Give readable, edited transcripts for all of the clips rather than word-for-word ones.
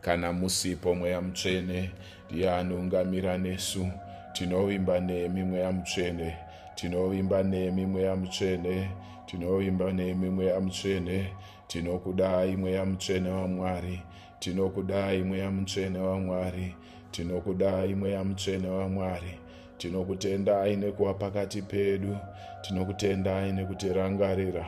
Kana musipo Mweya Mutsvene, ndiani ungamira nesu? Tinovimba nemi Mweya Mutsvene, tinovimba nemi Mweya Mutsvene, tinovimba nemi Mweya Mutsvene. Tinokudai Mweya Mutsvene waMwari, tinokudai Mweya Mutsvene waMwari, tinokudai Mweya Mutsvene waMwari. Tinokutendai nekuva pakati pedu, tinokutendai nekutirangarira,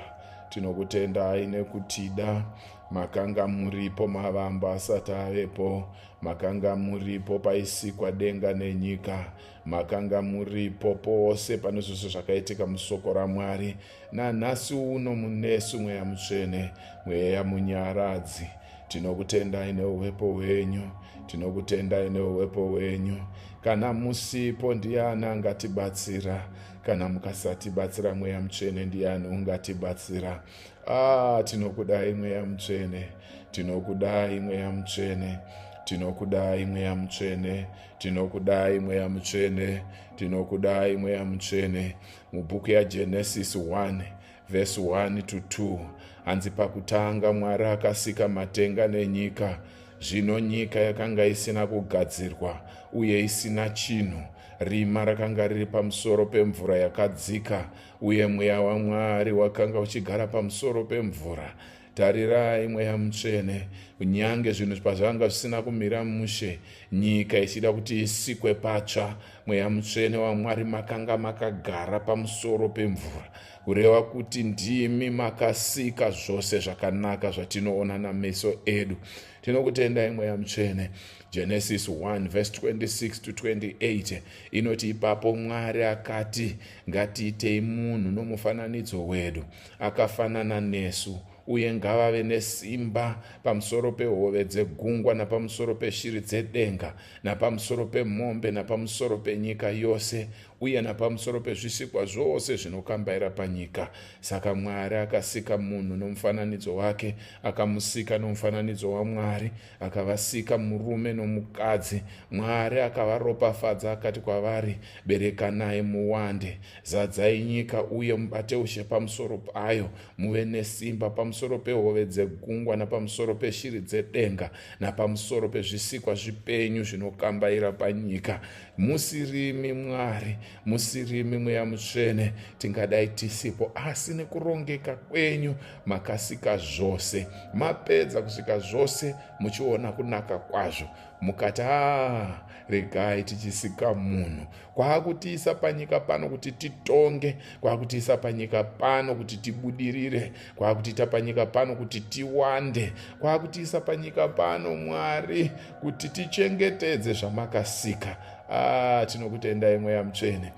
tinokutendai nekutida. Makanga muripo mavambo asati avepo, makanga muripo paisikwa denga nenyika, makanga muripo pose pane zvose zvakaitika musoko raMwari. Nanhasi uno munesu Mweya Mutsvene, Mweya Munyaradzi. Tinokutendai neuvepo hwenyu, tinokutendai neuvepo hwenyu. Kana musipo ndiani angatibatsira? Kana mukasatibatsira Mweya Mutsvene, ndiani ungatibatsira? Ah, tinokudai Mweya Mutsvene, tinokudai Mweya Mutsvene, tinokudai Mweya Mutsvene, tinokudai Mweya Mutsvene, tinokudai Mweya Mutsvene. Mubhuku yaGenesis 1 vhesi 1 to 2 hanzi, pakutanga Mwari akasika matenga nenyika. Zvino nyika yakanga isina kugadzirwa uye isina chinhu, rima rakanga riri pamusoro pemvura yakadzika, uye Mweya waMwari wakanga uchigara pamusoro pemvura. Tarirai Mweya Mutsvene, kunyange zvinhu pazvanga zvisina kumira mushe, nyika ichida kuti isikwe patsva, Mweya Mutsvene waMwari makanga makagara pamusoro pemvura, kureva kuti ndimi makasika zvose zvakanaka zvatinoona nameso edu. Tinokutendai Mweya Mutsvene. Genesis 1 verse 26 to 28 inoti, ipapo Mwari akati, ngatiitei munhu nomufananidzo wedu, akafanana nesu, uye ngavave nesimba pamusoro pehove dzegungwa, napamusoro peshiri dzedenga, napamusoro pemombe, napamusoro penyika yose, uye napamusoro pezvisikwa zvose zvinokambaira panyika. Saka Mwari akasika munhu nomufananidzo wake, akamusika nomufananidzo waMwari, akavasika murume nomukadzi. Mwari akavaropafadza akati kwavari, berekanai muwande, zadzai nyika uye mubate ushe pamusoro payo, muve nesimba pamusoro pehove dzegungwa, napamusoro peshiri dzedenga, napamusoro pezvisikwa zvipenyu zvinokambaira panyika. Musirimi Mwari, musirimi Mweya Mutsvene, tingadai tisipo, asi nekurongeka kwenyu makasika zvose. Mapedza kusika zvose muchiona kunaka kwazvo, mukati, aa, regai tichisika munhu. Kwaakutiisa panyika pano kuti titonge, kwaakutiisa panyika pano kuti tibudirire, kwaakutiita panyika pano kuti tiwande, kwaakutiisa panyika pano Mwari kuti tichengetedze zvamakasika. Ah, tinokutendai Mweya Mutsvene,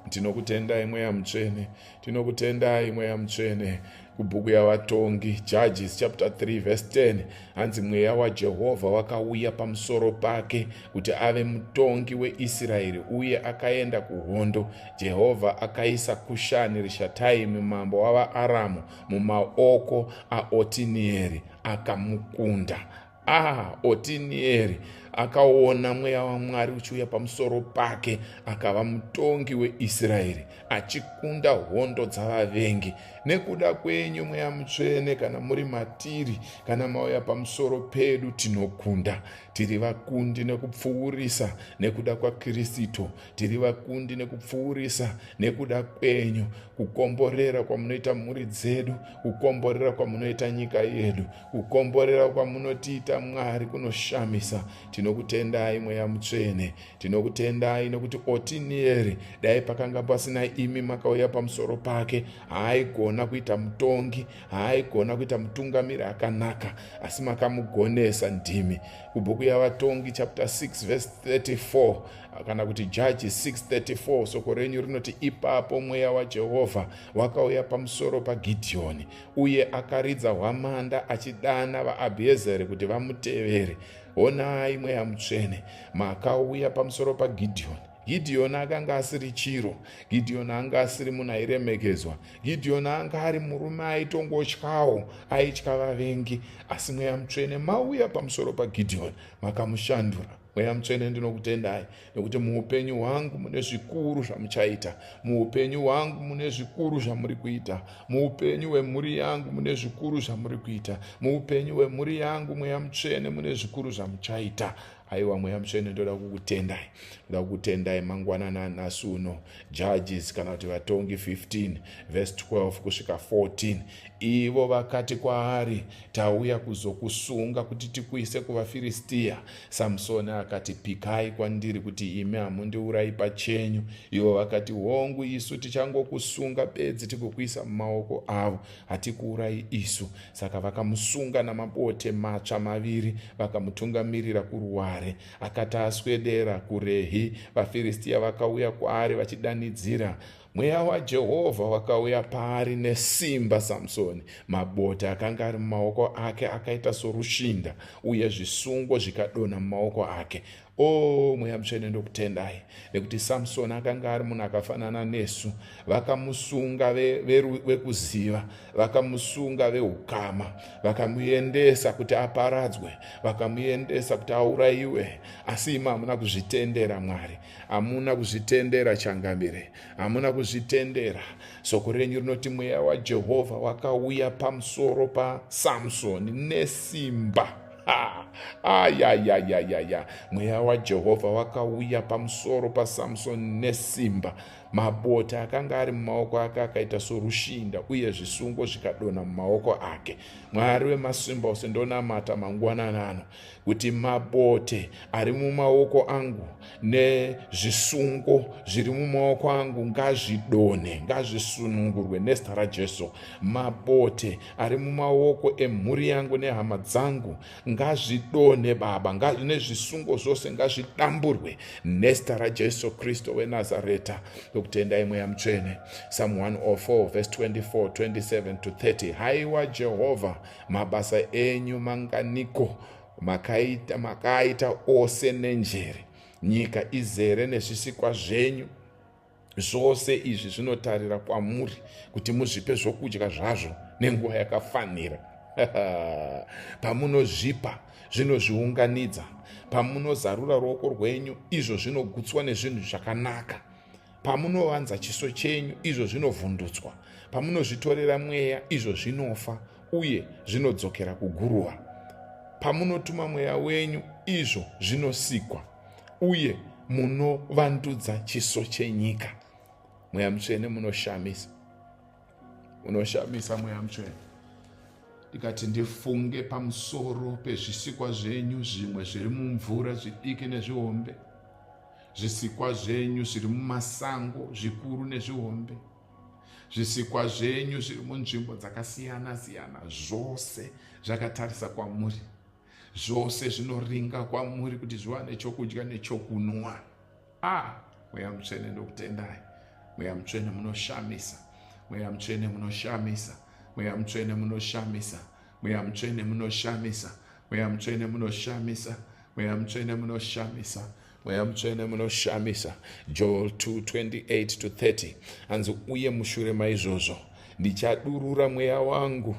tinokutendai Mweya Mutsvene, tinokutendai Mweya Mutsvene. Kubhuku yaVatongi, Judges chapter 3 verse 10, hanzi Mweya waJehovha wakauya pamusoro pake kuti ave mutongi weIsraeri, uye akaenda kuhondo. Jehovha akaisa Kushani Rishataimi mambo wavaAramu mumaoko aOtinieri, akamukunda. Ah, Otinieri akaona Mweya waMwari uchiuya pamusoro pake, akava mutongi weIsraeri achikunda hondo dzavavengi. Nekuda kwenyu Mweya Mutsvene, kana muri matiri, kana mauya pamusoro pedu, tinokunda. Tiri vakundi nekupfuurisa nekuda kwaKristu. Tiri vakundi nekupfuurisa nekuda kwenyu. Kukomborera kwamunoita mhuri dzedu, kukomborera kwamunoita nyika yedu, kukomborera kwamunotiita Mwari kunoshamisa. Tinokutendai Mweya Mutsvene, tinokutendai nekuti Otinieri, dai pakanga pasina imi makauya pamusoro pake, haaigona kuita mutongi, haaigona kuita mutungamiri akanaka, asi makamugonesa ndimi. Kubhuku yaVatongi chapter 6 verse 34, kana kuti Judges 6:34, soko renyu rinoti, ipapo Mweya waJehovha wakauya pamusoro paGidheoni, uye akaridza hwamanda achidana vaAbhiezeri kuti vamutevere. Honai Mweya Mutsvene makauya pamusoro paGidheoni. Gidheoni akanga asiri chiro. Gidheoni anga asiri munhu airemekedzwa. Gidheoni anga ari murume aitongotyawo, aitya vavengi. Asi Mweya Mutsvene mauya pamusoro paGidheoni, makamushandura. Mweya Mutsvene, ndinokutendai nekuti muupenyu hwangu mune zvikuru zvamuchaita, muupenyu hwangu mune zvikuru zvamuri kuita, muupenyu hwemhuri yangu mune zvikuru zvamuri kuita, muupenyu hwemhuri yangu, Mweya Mutsvene, mune zvikuru zvamuchaita. Aiwa, Mweya Mutsvene, ndoda kukutendai, ndoda kukutendai mangwanana anhasi uno. Judges, kana kuti Vatongi 15 verse 12 kusvika 14. Ivo vakati kwaari, "Tauya kuzokusunga kuti tikuise kuvaFiristiya." Samusoni akati, "Pikai kwandiri kuti imi hamundiurayi pachenyu." Ivo vakati, "Hongu, isu tichangokusunga bedzi tigokuisa mumaoko avo, hatikuurayi isu." Saka vakamusunga namabote matsva maviri, vakamutungamirira kuruware. Akati aswedera kuRehi, vaFiristiya vakauya kwaari vachidanidzira. Mweya waJehovha wakauya paari nesimba Samusoni. Mabote akanga ari mumaoko ake akaita sorushinda, uye zvisungo zvikadonha mumaoko ake. O Mweya Mutsvene, ndokutendai nekuti Samusoni akanga ari munhu akafanana nesu. Vakamusunga vekuziva, vakamusunga veukama, vakamuendesa kuti aparadzwe, vakamuendesa kuti aurayiwe, asi imi hamuna kuzvitendera. Mwari, hamuna kuzvitendera. Changamire, hamuna kuzvitendera. Soko renyu rinoti mweya waJehovha wakauya pamusoro paSamsoni nesimba. Ayayayayaya, mweya waJehovha wakauya pamusoro paSamsoni nesimba. Mabote akanga ari mumaoko ake akaita sorushinda, uye zvisungo zvikadonha mumaoko ake. Mwari wemasimba ose, ndonamata mangwananano kuti mabote ari mumaoko angu nezvisungo zviri mumaoko angu ngazvidonhe, ngazvisunungurwe nezita raJesu. Mabote ari mumaoko emhuri yangu nehama dzangu ngazvidonhe, Baba, nezvisungo zvose ngazvidamburwe nezita raJesu Kristu weNazareta. Ndokutendai, Mweya Mutsvene. Psalm 104 verse 24, 27 to 30. Haiwa Jehovha, mabasa enyu manganiko! Makaita, makaita ose nenjere. Nyika izere nezvisikwa zvenyu. Zvose izvi zvinotarira kwamuri kuti muzvipe zvokudya zvazvo nenguva yakafanira. Pamunozvipa, zvinozviunganidza. Pamunozarura ruoko rwenyu, izvo zvinogutswa nezvinhu zvakanaka. Pamunovanza chiso chenyu, izvo zvinovhundutswa. Pamunozvitorera mweya, izvo zvinofa uye zvinodzokera kuguruva. Pamunotuma mweya wenyu, izvo zvinosikwa, uye munovandudza chiso chenyika. Mweya Mutsvene, munoshamisa, munoshamisa, Mweya Mutsvene. Ndikati ndifunge pamusoro pezvisikwa zvenyu, zvimwe zviri mumvura, zvidiki nezvihombe, zvisikwa zvenyu zviri mumasango, zvikuru nezvihombe, zvisikwa zvenyu zviri munzvimbo dzakasiyana siyana, zvose zvakatarisa kwamuri, zvose zvinoringa kwamuri kuti zviwane chokudya nechokunwa. Ah, Mweya Mutsvene, ndokutendai. Mweya Mutsvene, munoshamisa. Mweya Mutsvene, munoshamisa. Mweya Mutsvene, munoshamisa. Mweya Mutsvene, munoshamisa. Mweya Mutsvene, munoshamisa. Mweya Mutsvene, munoshamisa. Mweya Mutsvene, munoshamisa. Joel 2:28 to 30. Hanzi, "Uye mushure maizvozvo ndichadurura mweya wangu,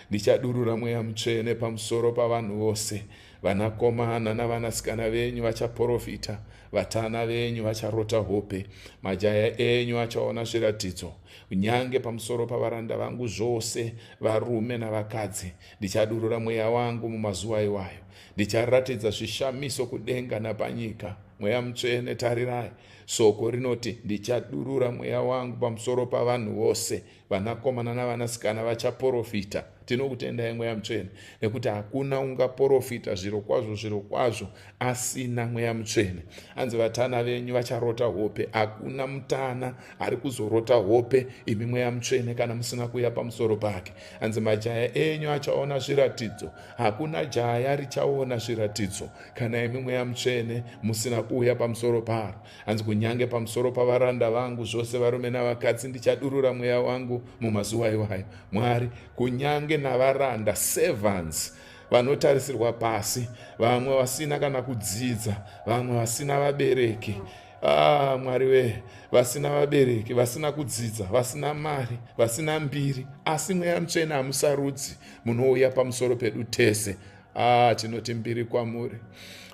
ndichadurura Mweya Mutsvene pamusoro pavanhu vose. Vanakomana navanasikana venyu vachaprofita, vatana venyu vacharota hope, majaya enyu achaona zviratidzo. Kunyange pamusoro pavaranda vangu zvose, varume navakadzi, ndichadurura mweya wangu mumazuva iwayo. Ndicharatidza zvishamiso kudenga napanyika." Mweya Mutsvene, tarirai, soko rinoti, "Ndichadurura mweya wangu pamusoro pavanhu vose. Vanakomana navanasikana vachaprofita." Tinokutendai, Mweya Mutsvene, nekuti hakuna ungaprofita zviro kwazvo, zviro kwazvo asina Mweya Mutsvene. Hanzi, "Vatana venyu vacharota hope." Hakuna mutana ari kuzorota hope imi, Mweya Mutsvene, kana musina kuuya pamusoro pake. Hanzi, "Majaya enyu achaona zviratidzo." Hakuna jaya richaona zviratidzo kana imi, Mweya Mutsvene, musina kuuya pamusoro paro. Hanzi, "Kunyange pamusoro pavaranda vangu zvose, varume navakadzi, ndichadurura mweya wangu mumazuva iwayo." Mwari, kunyange navaranda, servants, vanotarisirwa pasi, vamwe vasina kana kudzidza, vamwe vasina vabereki. Ah, Mwari wee, vasina vabereki, vasina kudzidza, vasina mari, vasina mbiri, asi Mweya Mutsvene, hamusarudzi, munouya pamusoro pedu tese. Ah, tinoti mbiri kwamuri,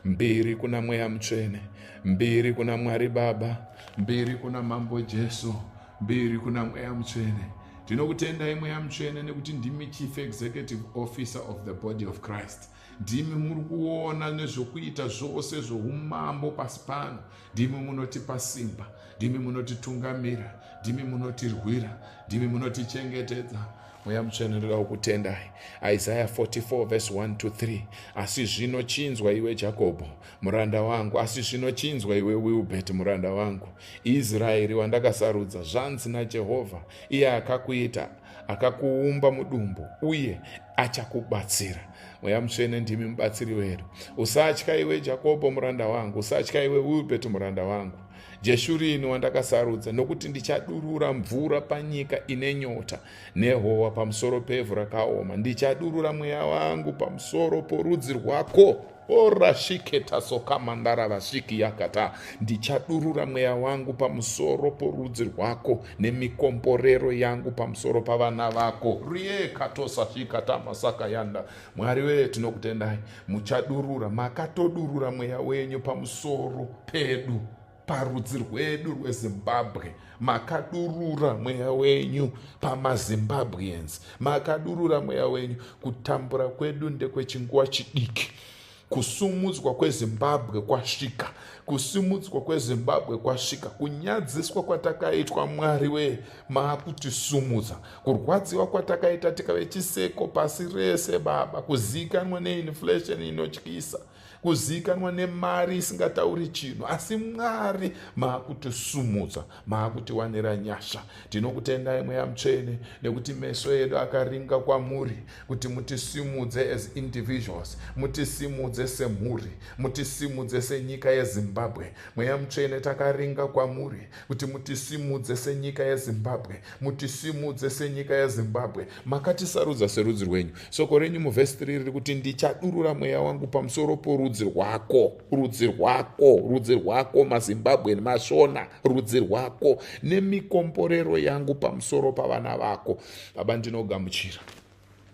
mbiri kuna Mweya Mutsvene, mbiri kuna Mwari Baba, mbiri kuna Mambo Jesu, mbiri kuna Mweya Mutsvene. Tinokutendai Mweya Mutsvene nekuti ndimi Chief Executive Officer of the Body of Christ. Ndimi muri kuona nezvokuita zvose zvoumambo pasi pano. Ndimi munotipa simba, ndimi munotitungamira, ndimi munotirwira, ndimi munotichengetedza. Mweya Mutsvene, ndoda kukutendai. Isaiah 44 verse 1 to 3. Asi zvino chinzwa iwe Jakobho muranda wangu, asi zvino chinzwa iwe Wilbert muranda wangu, Israeri wandakasarudza. Zvanzi naJehovha, iye akakuita, akakuumba mudumbu, uye achakubatsira. Mweya Mutsvene, ndimi mubatsiri wedu. Usatya iwe Jakobho muranda wangu, usatya iwe Wilbert muranda wangu, Jeshurini wandakasarudza, nokuti ndichadurura mvura panyika ine nyota nehowa pamusoro pevhu rakaoma. Ndichadurura mweya wangu pamusoro porudzi rwako. Orashiketasokamandaravasvikiyakata. Ndichadurura mweya wangu pamusoro porudzi rwako nemikomborero yangu pamusoro pavana vako. Riekatosashikatamasakayanda. Mwari wee, tinokutendai. Muchadurura, makatodurura mweya wenyu pamusoro pedu, parudzi rwedu rweZimbabwe. Makadurura mweya wenyu pamaZimbabweans, makadurura mweya wenyu. Kutambura kwedu ndekwechinguva chidiki. Kusumudzwa kweZimbabwe kwasvika, kusimudzwa kweZimbabwe kwasvika. Kunyadziswa kwatakaitwa, Mwari wee, maakutisumudza. Kurwadziwa kwatakaita tikave chiseko pasi rese, Baba, kuzikanwa neinflation inotyisa, kuzikanwa nemari isingatauri chinhu, asi Mwari maakutisumudza, maakutiwanira nyasha. Tinokutendai Mweya Mutsvene nekuti meso edu akaringa kwamuri kuti mutisimudze as individuals, mutisimudze semhuri, mutisimudze senyika yeZimbabwe. Mweya Mutsvene, takaringa kwamuri kuti mutisimudze senyika yeZimbabwe, mutisimudze senyika yeZimbabwe. Makatisarudza serudzi rwenyu. Soko renyu muvhesi 3 riri kuti ndichadurura mweya wangu pamusoro porudzi rwako, rudzi rwako, rudzi rwako, maZimbabwe neMashona, rudzi rwako, nemikomborero yangu pamusoro pavana vako. Baba, ndinogamuchira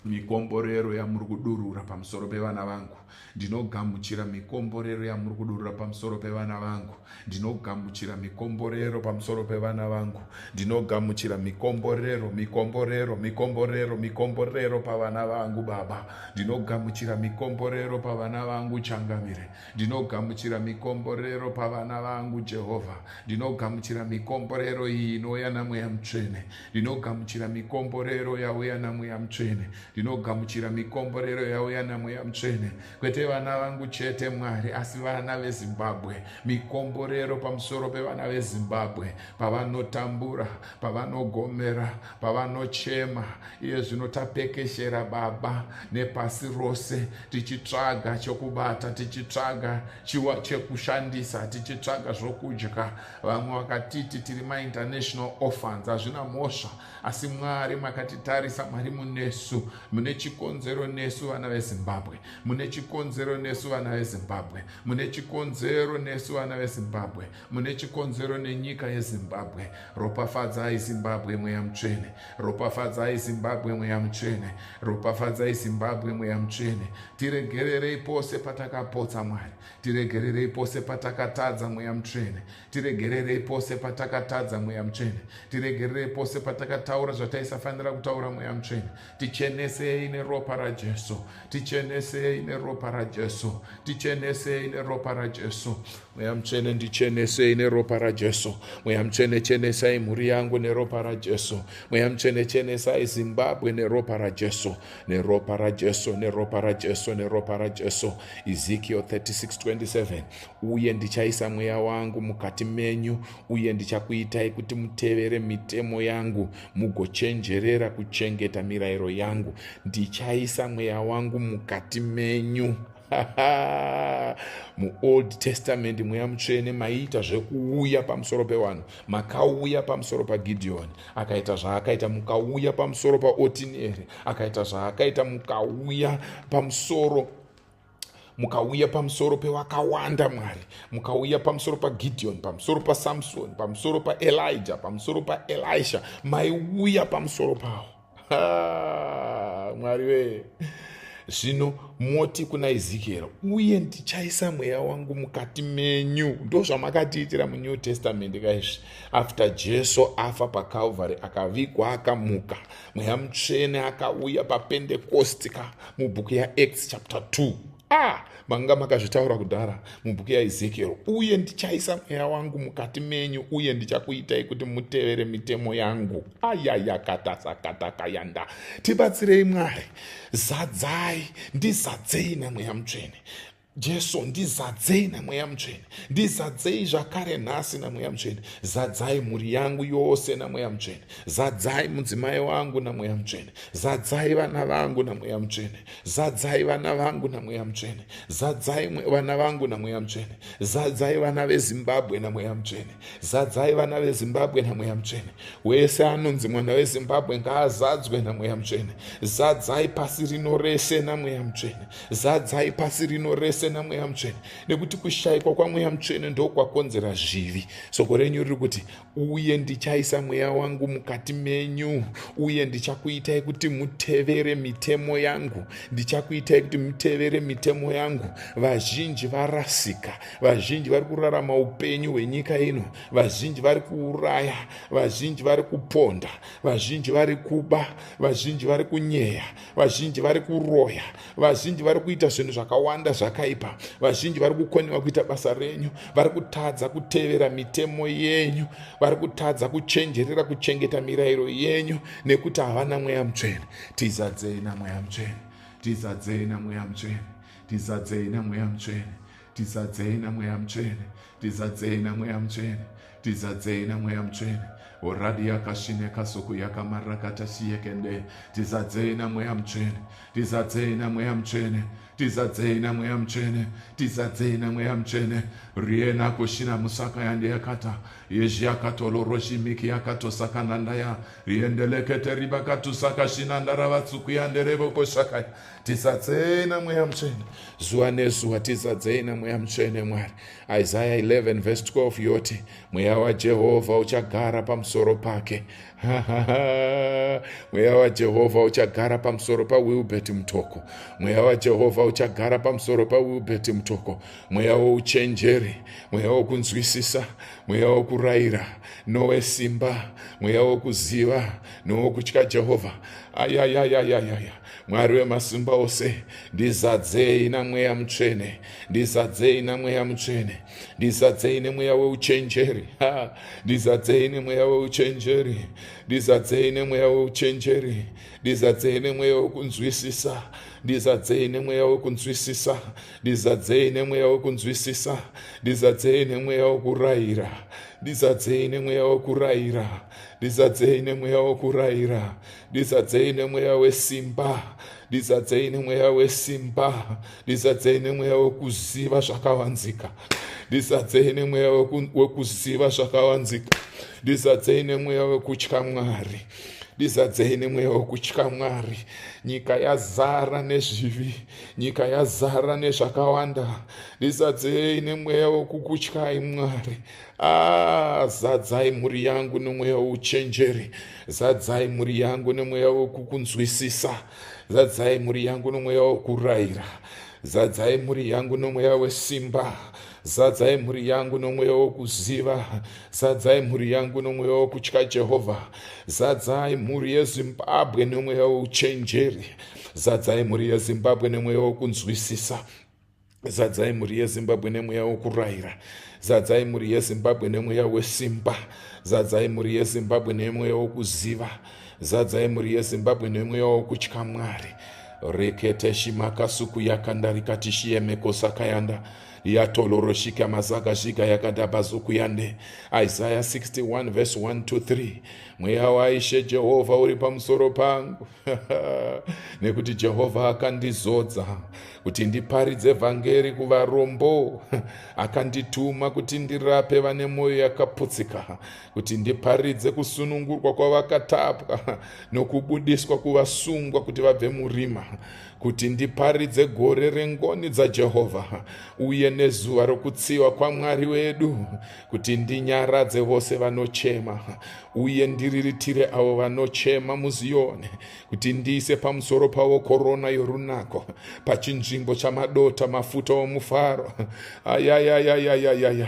mikomborero yamuri kudurura pamusoro pevana vangu. Ndinogamuchira mikomborero yamuri kudurura pamusoro pevana vangu. Ndinogamuchira mikomborero pamusoro pevana vangu. Ndinogamuchira mikomborero, mikomborero, mikomborero, mikomborero pavana vangu, Baba. Ndinogamuchira mikomborero pavana vangu, Changamire. Ndinogamuchira mikomborero pavana vangu, Jehovha. Ndinogamuchira mikomborero iyi inouya naMweya Mutsvene. Ndinogamuchira mikomborero yauya naMweya Mutsvene. Ndinogamuchira mikomborero yauya naMweya Mutsvene. Kwete vana vangu chete, Mwari, asi vana veZimbabwe. Mikomborero pamusoro pevana veZimbabwe, pavanotambura, pavanogomera, pavanochema. Iye zvino tapekeshera, Baba, nepasi rose, tichitsvaga chokubata, tichitsvaga chiwa chekushandisa, tichitsvaga zvokudya. Vamwe vakatiti tiri mainternational orphans, hazvina mhosva, asi Mwari makatitarisa. Mwari munesu, mune chikonzero nesu vana veZimbabwe, mune chikonzero nesu vana veZimbabwe, mune chikonzero nesu vana veZimbabwe, mune chikonzero nenyika yeZimbabwe. Ropafadzai Zimbabwe, Mweya Mutsvene. Ropafadzai Zimbabwe, Mweya Mutsvene. Ropafadzai Zimbabwe, Mweya Mutsvene. Tiregererei pose patakapotsa, Mwari. Tiregererei pose patakatadza, Mweya Mutsvene. Tiregererei pose patakatadza, Mweya Mutsvene. Tiregererei pose patakataura zvataisafanira kutaura, Mweya Mutsvene. Tichenesei neropa raJesu. Tichenesei neropa raJesu. Tichenesei neropa raJesu. Mweya Mutsvene, ndichenesei neropa raJesu. Mweya Mutsvene, chenesai mhuri yangu neropa raJesu. Mweya Mutsvene, chenesai Zimbabwe neropa raJesu, neropa raJesu, neropa raJesu, neropa raJesu. Ezekiel 36:27. Uye ndichaisa mweya wangu mukati menyu, uye ndichakuitai kuti mutevere mitemo yangu, mugochenjerera kuchengeta mirayiro yangu. Ndichaisa mweya wangu mukati menyu. MuOld Testament, Mweya Mutsvene maiita zvekuuya pamusoro pevanhu. Makauya pamusoro paGidheoni, akaita zvaakaita. Mukauya pamusoro paOtinieri, akaita zvaakaita. Mukauya pamusoro pewakawanda, Mwari. Mukauya pamusoro paGidheoni, pamusoro paSamsoni, pamusoro paElijah, pamusoro paElisha. Maiuya pamusoro pavo. Mwari wee. Zvino moti kuna Ezekiel, uye ndichaisa mweya wangu mukati menyu. Ndozvamakatiitira muNew Testament kaizvi. After Jesu afa paCalvary, akavigwa, akamuka, Mweya Mutsvene akauya paPentecost ka mubhuku yaActs chapter 2. Manga makazvitaura kudhara mubhuku yaEzekiel, uye ndichaisa mweya wangu mukati menyu, uye ndichakuitai kuti mutevere mitemo yangu. Ayayakatasakatakayanda. Tibatsirei Mwari, zadzai, ndizadzei naMweya Mutsvene. Jesu, ndizadzei naMweya Mutsvene, ndizadzei zvakare nhasi naMweya Mutsvene. Zadzai mhuri yangu yose naMweya Mutsvene, zadzai mudzimai wangu naMweya Mutsvene, zadzai vana vangu naMweya Mutsvene, zadzai vana vangu naMweya Mutsvene, zadzai vana vangu naMweya Mutsvene, zadzai vana veZimbabwe naMweya Mutsvene, zadzai vana veZimbabwe naMweya Mutsvene. Wese anonzi mwana weZimbabwe ngaazadzwe naMweya Mutsvene. Zadzai pasi rino rese naMweya Mutsvene, zadzai pasi rino rese naMweya Mutsvene, nekuti kushayikwa kwaMweya Mutsvene ndokwakonzera zvivi. Soko renyu riri kuti, uye ndichaisa mweya wangu mukati menyu, uye ndichakuitai kuti mutevere mitemo yangu, ndichakuitai kuti mutevere mitemo yangu. Vazhinji varasika, vazhinji vari kurarama upenyu hwenyika ino, vazhinji vari kuuraya, vazhinji vari kuponda, vazhinji vari kuba, vazhinji vari kunyeya, vazhinji vari kuroya, vazhinji vari kuita zvinhu zvakawanda zvakaipa, vazhinji vari kukoniwa kuita basa renyu, vari kutadza kutevera mitemo yenyu, vari kutadza kuchenjerera kuchengeta mirayiro yenyu nekuti havana Mweya Mutsvene. Tizadzei naMweya Mutsvene, tizadzei naMweya Mutsvene, tizadzei naMweya Mutsvene, tizadzei naMweya Mutsvene, tizadzei naMweya Mutsvene, tizadzei naMweya Mutsvene. Oradi yakashine kasuku yakamarakatashiyekende. Tizadzei naMweya Mutsvene, tizadzei naMweya Mutsvene, tizadzei naMweya Mutsvene, tizadzei naMweya Mutsvene. Riena kushina musaka yandiyakata yezhiyakatoloroshimiki yakatosakanandaya riendelekete ribakatusakashinandaravatsuku yanderevokosakaya. Tizadzei naMweya Mutsvene zuva nezuva, tizadzei naMweya Mutsvene Mwari. Isaiah 11 verse 12 yoti, mweya waJehovha uchagara pamusoro pake. Mweya waJehovha uchagara pamusoro paWilbert Mutoko. Mweya waJehovha uchagara pamusoro paWilbert Mutoko. Mweya wouchenjeri, mweya wokunzwisisa, mweya wokurayira nowesimba, mweya wokuziva nowokutya Jehovha. Ayayayayaya, Mwari wemasimba ose, ndizadzei naMweya Mutsvene, ndizadzei naMweya Mutsvene, ndizadzei nemweya weuchenjeri, ndizadzei nemweya weuchenjeri, ndizadzei nemweya weuchenjeri, ndizadzei nemweya wekunzwisisa, ndizadzei nemweya wekunzwisisa, ndizadzei nemweya wekunzwisisa, ndizadzei nemweya wekurayira, ndizadzei nemweya wekurayira, ndizadzei nemweya wekurayira, ndizadzei nemweya wesimba, ndizadzei nemweya wesimba, ndizadzei nemweya wekuziva zvakavanzika, ndizadzei nemweya wekuziva zvakavanzika, ndizadzei nemweya wekutya Mwari, ndizadzei nemweya wekutya Mwari. Nyika yazara nezvivi, nyika yazara nezvakawanda, ndizadzei nemweya wekukutyai Mwari. Zadzai mhuri yangu nemweya weuchenjeri, zadzai mhuri yangu nemweya wekukunzwisisa, zadzai mhuri yangu nomweya wokurayira, zadzai mhuri yangu nomweya wesimba, zadzai mhuri yangu nomweya wokuziva, zadzai mhuri yangu nomweya wokutya Jehovha, zadzai mhuri yeZimbabwe nomweya weuchenjeri, zadzai mhuri yeZimbabwe nemweya wokunzwisisa, zadzai mhuri yeZimbabwe nemweya wokurayira, zadzai mhuri yeZimbabwe nemweya wesimba, zadzai mhuri yeZimbabwe nemweya wokuziva, zadzai mhuri yeZimbabwe nemweya wokutya Mwari. Rekete shimakasuku yakandarikatishiyemeko sakayanda yatoloroshika mazakashika yakadabazukuyande. Isaiah 61 verse 1 to 3. Mweya waIshe Jehovha uri pamusoro pangu, nekuti Jehovha akandizodza kuti ndiparidze vhangeri kuvarombo, akandituma kuti ndirape vane mwoyo yakaputsika, kuti ndiparidze kusunungurwa kwavakatapwa nokubudiswa kuvasungwa kuti vabve murima, kuti ndiparidze gore rengoni dzaJehovha, uye Uye nezuva rokutsiva kwaMwari wedu, kuti ndinyaradze vose vanochema, uye ndiriritire avo vanochema muZiyoni, kuti ndiise pamusoro pavo korona yorunako, pachinzvimbo chamadota mafuta omufaro. Ayayayayayaya,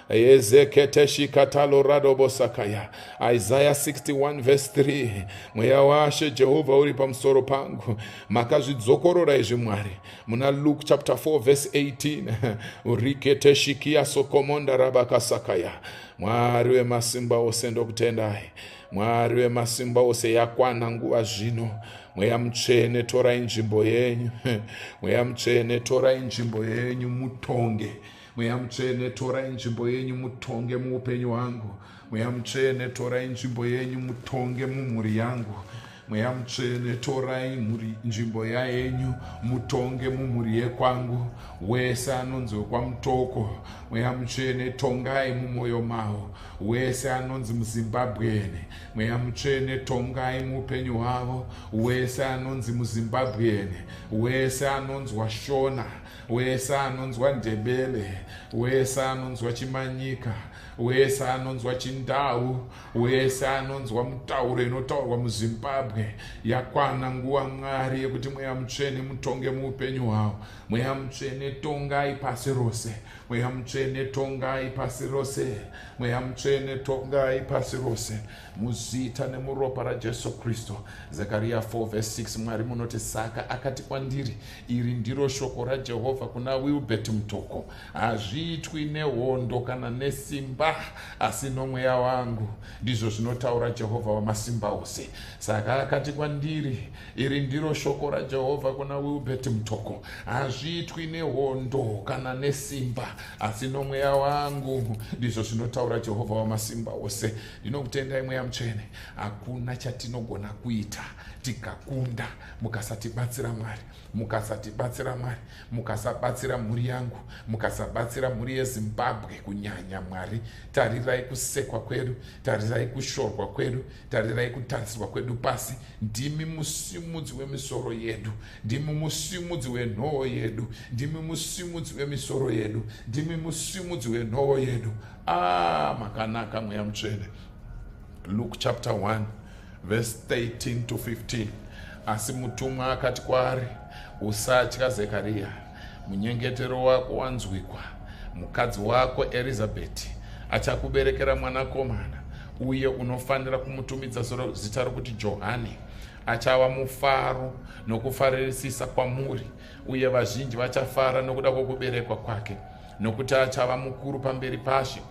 ezeketeshikataloradobosakaya. Isaiah 61 verse 3: Mweya waShe Jehovha uri pamusoro pangu. Makazvidzokorora izvi, Mwari, muna Luke chapter 4 verse 18. Riketeshikia sokomonda rabakasakaya. Mwari wemasimba ose, ndokutendai. Mwari wemasimba ose, yakwana nguva zvino. Mweya Mutsvene, torai nzvimbo yenyu. Mweya Mutsvene, torai nzvimbo yenyu, mutonge. Mweya Mutsvene, torai nzvimbo yenyu, mutonge muupenyu hwangu. Mweya Mutsvene, torai nzvimbo yenyu, mutonge mumhuri yangu. Mweya Mutsvene, torai nzvimbo yayenyu, mutonge mumhuri yekwangu. Wese anonzi wekwaMutoko, Mweya Mutsvene, tongai mumwoyo mavo. Wese anonzi muZimbabwean, Mweya Mutsvene, tongai muupenyu hwavo. Wese anonzi muZimbabwean, wese anonzwa Shona, wese anonzwa Ndebele, wese anonzwa Chimanyika, wese anonzwa Chindau, wese anonzwa mutauro inotaurwa muZimbabwe, yakwana nguva, Mwari, yekuti Mweya Mutsvene mutonge muupenyu hwavo. Mweya Mutsvene, tongai pasi rose. Mweya Mutsvene, tongai pasi rose. Mweya Mutsvene, tongai pasi rose, muzita nemuropa raJesu Kristu. Zekariya 4 verse 6, Mwari, munoti, "Saka akati kwandiri, iri ndiro shoko raJehovha kuna Wilbert Mutoko: hazviitwi nehondo kana nesimba, asi nomweya wangu, ndizvo zvinotaura Jehovha wamasimba ose." Saka akati kwandiri, iri ndiro shoko raJehovha kuna Wilbert Mutoko: hazviitwi nehondo kana nesimba, asi nomweya wangu, ndizvo zvinotaura Jehovha wamasimba ose. Ndinokutendai, Mweya Mutsvene. Hakuna chatinogona kuita tikakunda mukasatibatsira, Mwari. Mukasatibatsira, Mwari, mukasabatsira mhuri yangu, mukasabatsira mhuri yeZimbabwe kunyanya, Mwari, tarirai kusekwa kwedu, tarirai kushorwa kwedu, tarirai kutarisirwa kwedu pasi. Ndimi musimudzi wemisoro yedu, ndimi musimudzi wenhoo yedu, ndimi musimudzi wemisoro yedu, ndimi musimudzi wenhoo yedu. Ah, makanaka, Mweya Mutsvene. Luke chapter 1 verse 13 to 15: Asi mutumwa akati kwaari, "Usatya, Zekariya, munyengetero wako wanzwikwa. Mukadzi wako Erizabheti achakuberekera mwanakomana, uye unofanira kumutumidza zita rokuti Johani. Achava mufaro nokufaririsisa kwamuri, uye vazhinji vachafara nokuda kwokuberekwa kwake, nokuti achava mukuru pamberi paShe.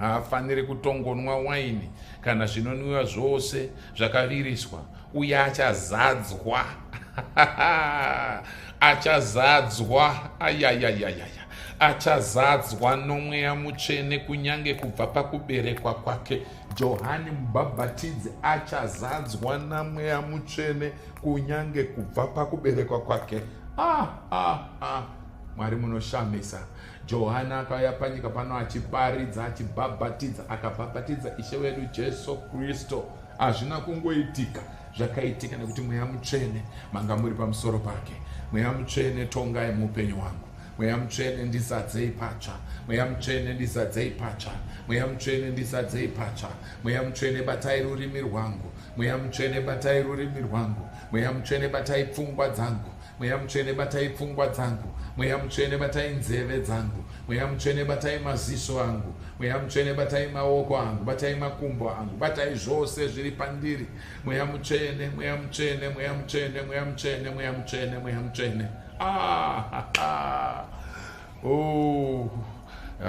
Haafaniri kutongonwa waini kana zvinonwiwa zvose zvakaviriswa, uye achazadzwa, achazadzwa, ayayayayaya, achazadzwa noMweya Mutsvene kunyange kubva pakuberekwa kwake." Johani Mubhabhatidzi achazadzwa naMweya Mutsvene kunyange kubva pakuberekwa kwake. Ah, ah, ah. Mwari, munoshamisa. Johani akauya panyika pano achiparidza, achibhabhatidza, akabhabhatidza Ishe wedu Jesu Kristu. Hazvina kungoitika, zvakaitika nekuti Mweya Mutsvene manga muri pamusoro pake. Mweya Mutsvene, tongai muupenyu hwangu. Mweya Mutsvene, ndizadzei patsva. Mweya Mutsvene, ndizadzei patsva. Mweya Mutsvene, ndizadzei patsva. Mweya Mutsvene, batai rurimi rwangu. Mweya Mutsvene, batai rurimi rwangu. Mweya Mutsvene, batai pfungwa dzangu. Mweya Mutsvene, batai pfungwa dzangu. Mweya Mutsvene, batai nzeve dzangu. Mweya Mutsvene, batai maziso angu. Mweya Mutsvene, batai maoko angu, batai makumbo angu, batai zvose zviri pandiri. Mweya Mutsvene, Mweya Mutsvene, Mweya Mutsvene, Mweya Mutsvene, Mweya Mutsvene, Mweya Mutsvene. Ah, oh,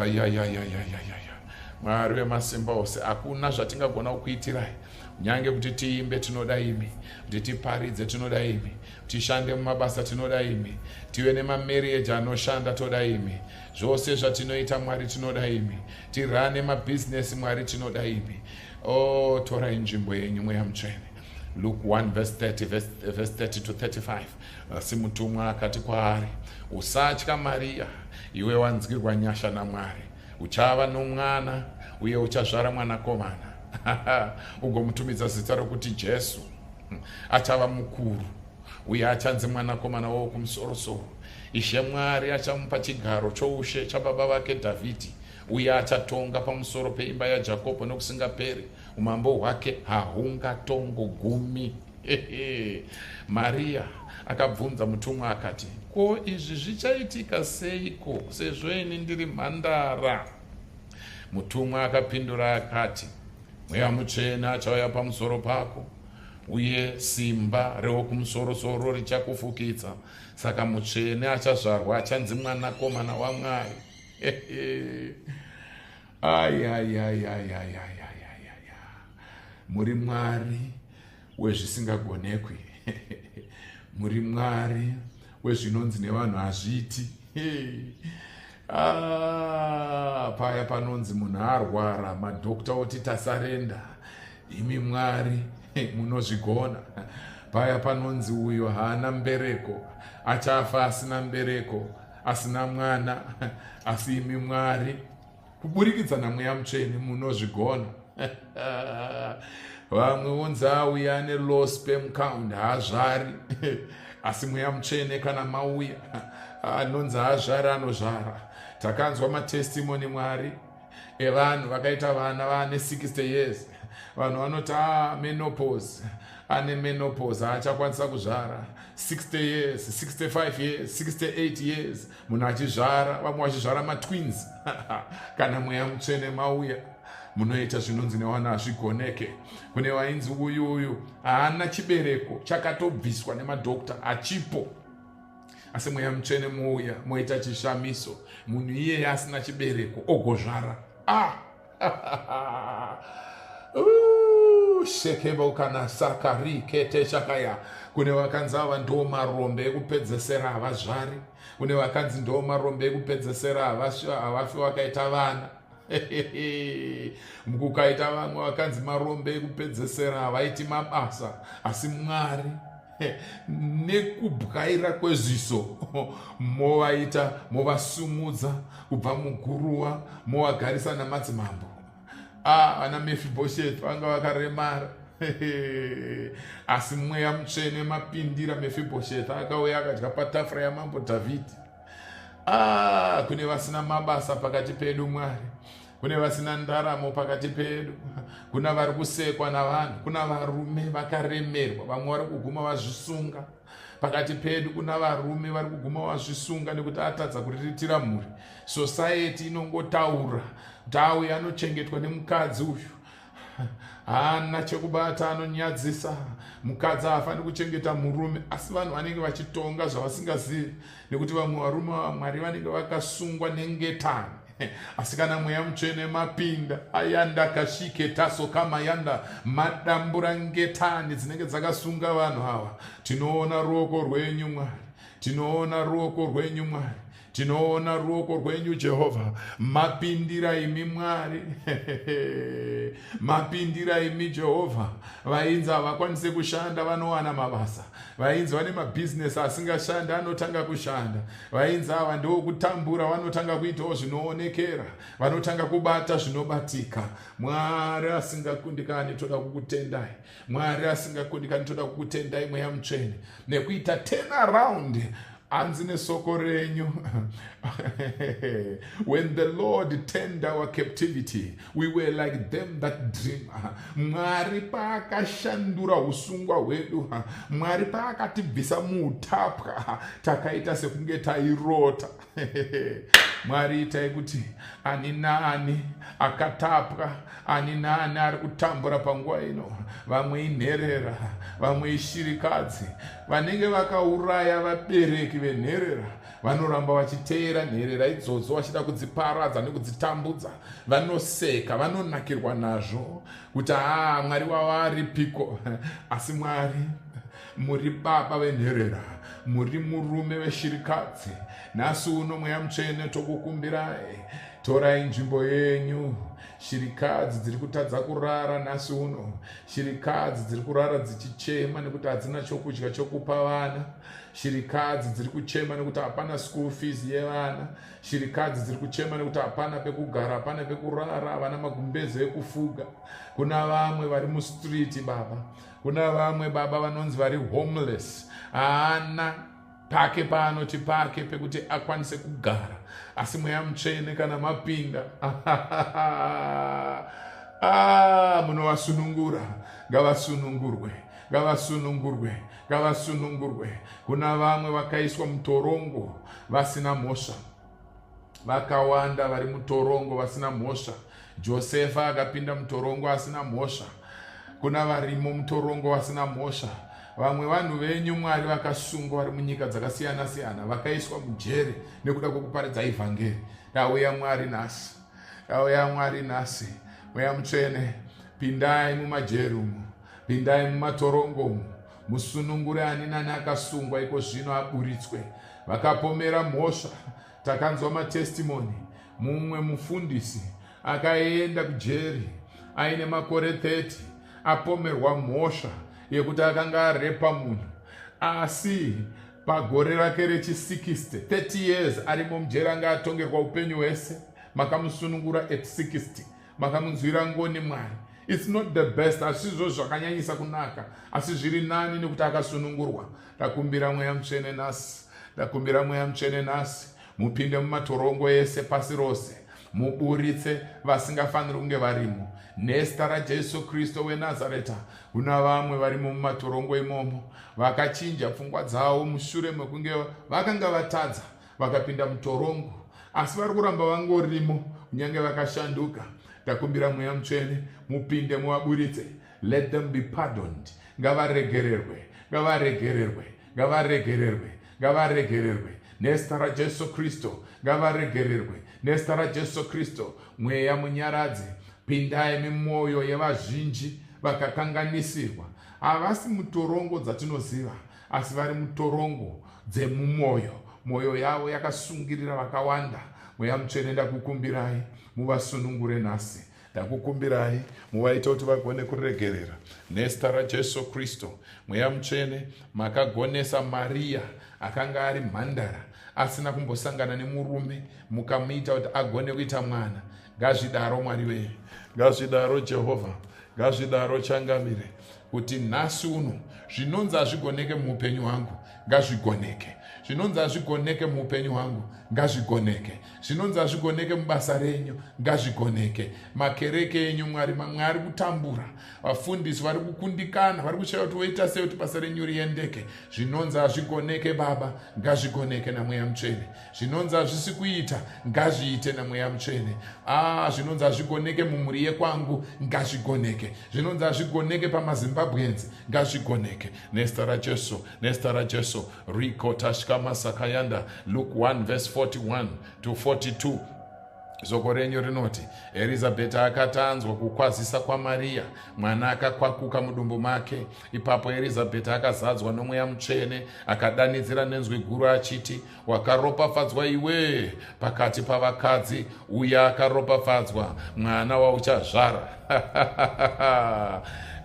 ayayayayayaya. Mwari wemasimba ose, hakuna zvatingagona kukuitirai. Nyange kuti tiimbe, tinoda imi. Kuti tiparidze, tinoda imi. Tishande mumabasa, tinoda imi. Tive nemamarriage anoshanda, toda imi. Zvose zvatinoita, Mwari, tinoda imi. Tirane mabhizinesi, Mwari, tinoda imi. O oh, torai nzvimbo yenyu, Mweya Mutsvene. Luke 1 verse 30, verse 30 to 35: Asi mutumwa akati kwaari, "Usatya, Mariya, iwe wanzwirwa nyasha naMwari. Uchava nomwana uye uchazvara mwanakomana, ugomutumidza zita rokuti Jesu. Achava mukuru uye achanzi Mwanakomana woWokumusorosoro. Ishe Mwari achamupa chigaro choushe chababa vake Dhavhidhi, uye achatonga pamusoro peimba yaJakobho nokusingaperi, umambo hwake hahungatongogumi. Mariya akabvunza mutumwa akati, Ko izvi zvichaitika seiko sezvo ini ndiri mhandara? Mutumwa akapindura akati, Mweya Mutsvene achauya pamusoro pako, uye simba reWokumusorosoro richakufukidza. Saka mutsvene achazvarwa achanzi Mwanakomana waMwari. Ayayayayayayaya, muri Mwari wezvisingagonekwi, muri Mwari wezvinonzi nevanhu hazviiti. Ah, paya panonzi munhu arwara, madhokta oti tasarenda, imi Mwari munozvigona. Paya panonzi uyo haana mbereko, achafa asina mbereko, asina mwana, asi imi Mwari kuburikidza naMweya Mutsvene munozvigona. Vamwe vonzi auya ane low sperm count, haazvari, asi Mweya Mutsvene kana mauya, anonzi haazvari anozvara. Takanzwa matestimony, Mwari, evanhu vakaita vana vaane 60 years. Vanhu vanoti a ah, menopause, ane menopause, haachakwanisa kuzvara. 60 years, 65 years, 68 years, munhu achizvara, vamwe vachizvara matwins. Kana Mweya Mutsvene mauya, munoita zvinonzi newana hazvigoneke. Kune vainzi uyu uyu haana chibereko, chakatobviswa nemadhokta, achipo, asi Mweya Mutsvene muuya moita chishamiso, munhu iyeye asina chibereko ogozvara. Ah! Shekebo kana sakari kete chakaya. Kune vakanzi ava ndo marombe ekupedzesera, havazvari. Kune vakanzi ndo marombe ekupedzesera, havafi vakaita vana. Kukaita vamwe vakanzi marombe ekupedzesera, havaiti mabasa, asi Mwari nekubwaira kweziso movaita, movasumudza kubva muguruva, movagarisa namadzimambo. Ah, vana Mefibhosheth vanga vakaremara, asi Mweya Mutsvene mapindira, Mefibhosheth akauya akadya patafura yamambo Dhavhidhi. Ah, kune vasina mabasa pakati pedu, Mwari, kune vasina ndaramo pakati pedu, kuna vari kusekwa navanhu, kuna varume vakaremerwa, vamwe vari kuguma vazvisunga pakati pedu, kuna varume vari kuguma vazvisunga nekuti atadza kuriritira mhuri. Society inongotaura kuti auya anochengetwa nemukadzi uyu, haana chekubata, anonyadzisa, mukadzi haafaniri kuchengeta murume. Asi vanhu vanenge vachitonga zvavasingazivi, nekuti vamwe varume vaMwari vanenge vakasungwa nengetani, asi kana Mweya Mutsvene mapinda, ayanda kashike taso kamayanda, madambura ngetani dzinenge dzakasunga vanhu ava. Tinoona ruoko rwenyu, Mwari. Tinoona ruoko rwenyu, Mwari. Tinoona ruoko rwenyu, Jehovha. Mapindira imi, Mwari. Mapindira imi, Jehovha. Vainzi havakwanise kushanda vanowana mabasa. Vainzi vane mabhizinesi asingashandi anotanga kushanda. Vainzi ava ndokutambura vanotanga kuitawo zvinoonekera, vanotanga kubata zvinobatika. Mwari asingakundikani, toda kukutendai. Mwari asingakundikani, toda kukutendai, Mweya Mutsvene, nekuita turn around. Hanzi nesoko renyu, "When the Lord turned our captivity, we were like them that dream." Mwari paakashandura usungwa hwedu, Mwari paakatibvisa muutapwa, takaita sekunge tairota. Mwari, itai kuti ani naani akatapwa, ani naani ari kutambura panguva ino, vamwe inherera, vamwe ishirikadzi, vanenge vakauraya vabereki venherera, vanoramba vachiteera nherera idzodzo vachida kudziparadza nekudzitambudza, vanoseka, vanonakirwa nazvo kuti haa, Mwari wavo aripiko? Asi Mwari, muri baba venherera, muri murume veshirikadzi. Nhasi uno, Mweya Mutsvene, tokukumbirai, torai nzvimbo yenyu. Shirikadzi dziri kutadza kurara nhasi uno, shirikadzi dziri kurara dzichichema nekuti hadzina chokudya chokupa vana, shirikadzi dziri kuchema nekuti hapana school fees yevana, shirikadzi dziri kuchema nekuti hapana pekugara, hapana pekurara, havana magumbeze ekufuga. Kuna vamwe vari mustreet, Baba. Kuna vamwe, Baba, vanonzi vari homeless, haana. Pake paanoti pake pekuti akwanise kugara, asi Mweya Mutsvene kana mapinda, ah, munovasunungura. Ngavasunungurwe, ngavasunungurwe, ngavasunungurwe. Kuna vamwe vakaiswa mutorongo vasina mhosva, vakawanda vari mutorongo vasina mhosva. Josefa akapinda mutorongo asina mhosva. Kuna varimo mutorongo vasina mhosva. Vamwe vanhu venyu, Mwari, vakasungwa vari munyika dzakasiyana siyana, vakaiswa mujere nekuda kwekuparidza ivhangeri. Ndauya, Mwari, nhasi. Ndauya, Mwari, nhasi. Mweya Mutsvene, pindai mumajeri umu, pindai mumatorongo umu, musunungure ani nani akasungwa iko zvino aburitswe. Vakapomera mhosva, takanzwa matestimony. Mumwe mufundisi akaenda kujeri aine makore 30, apomerwa mhosva yekuti akanga arepa munhu, asi pagore rake rechi60, 30 years arimo mujeri, anga atongerwa upenyu hwese, makamusunungura at 60. Makamunzwira ngoni, Mwari. It's not the best, asizvo zvakanyanyisa kunaka, asi zviri nani nekuti akasunungurwa. Ndakumbira Mweya Mutsvene nhasi, ndakumbira Mweya Mutsvene nhasi, mupinde mumatorongo ese pasi rose, muburitse vasingafaniri kunge varimo nezita raJesu Kristu weNazareta. Kuna vamwe varimo mumatorongo imomo vakachinja pfungwa dzavo mushure mekunge vakanga vatadza, vakapinda mutorongo, asi vari kuramba vangorimo kunyange vakashanduka. Ndakumbira Mweya Mutsvene, mupinde muvaburitse. Let them be pardoned. Ngavaregererwe, ngavaregererwe, ngavaregererwe, ngavaregererwe nezita raJesu Kristu. Ngavaregererwe nezita raJesu Kristu. Mweya Munyaradzi, pindai mumwoyo yevazhinji vakakanganisirwa. Havasi mutorongo dzatinoziva, asi vari mutorongo dzemumwoyo. Mwoyo yavo yakasungirira vakawanda. Mweya Mutsvene, ndakukumbirai muvasunungure nhasi. Ndakukumbirai muvaite kuti vagone kuregerera nezita raJesu Kristu. Mweya Mutsvene, makagonesa Mariya akanga ari mhandara asina kumbosangana nemurume, mukamuita kuti agone kuita mwana. Ngazvidaro, Mwari wee. Ngazvidaro, Jehovha. Ngazvidaro, Changamire, kuti nhasi uno zvinonzi hazvigoneke muupenyu hwangu ngazvigoneke. Zvinonzi hazvigoneke muupenyu hwangu ngazvigoneke. Zvinonzi hazvigoneke mubasa renyu ngazvigoneke. Makereke enyu, Mwari, mamwe ari kutambura, vafundisi vari kukundikana, vari kushaya kuti voita sei kuti basa renyu riendeke. Zvinonzi hazvigoneke, Baba, ngazvigoneke naMweya Mutsvene. Zvinonzi hazvisi kuita ngazviite naMweya Mutsvene. A ah, zvinonzi hazvigoneke mumhuri yekwangu ngazvigoneke. Zvinonzi hazvigoneke pamaZimbabweans ngazvigoneke nezita raJesu, nezita raJesu. Riko tashkamasakayanda. Luke 1 verse 41 to 42, zoko renyu rinoti, Erizabheti akati anzwa kukwazisa kwaMariya, mwana akakwakuka mudumbu make. Ipapo Erizabheti akazadzwa noMweya Mutsvene, akadanidzira nenzwi guru achiti, "Wakaropafadzwa iwe pakati pavakadzi, uye akaropafadzwa mwana wauchazvara."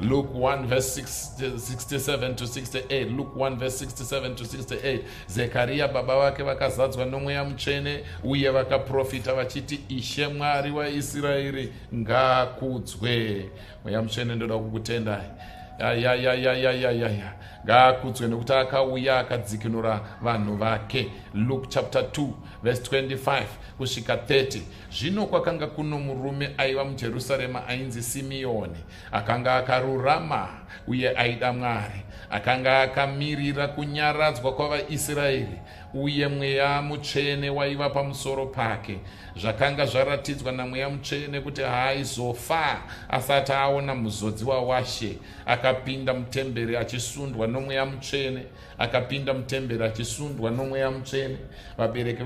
Luke 1 verse 67 to 68, Luke 1 verse 67 to 68. Zekariya baba vake vakazadzwa noMweya Mutsvene uye vakaprofita vachiti, "Ishe Mwari waIsraeri ngaakudzwe." Mweya Mutsvene, ndoda kukutendai. Yayayayayayaya, ngaakudzwe nekuti akauya akadzikinura vanhu vake. Luke chapter 2 verse 25 kusvika 30. Zvino kwakanga kuno murume aiva muJerusarema ainzi Simiyoni, akanga akarurama uye aida Mwari, akanga akamirira kunyaradzwa kwavaIsraeri, uye Mweya Mutsvene waiva pamusoro pake. Zvakanga zvaratidzwa naMweya Mutsvene kuti haaizofa asati aona Muzodziwa waShe. Akapinda mutemberi achisundwa noMweya Mutsvene, akapinda mutemberi achisundwa noMweya Mutsvene. Vabereki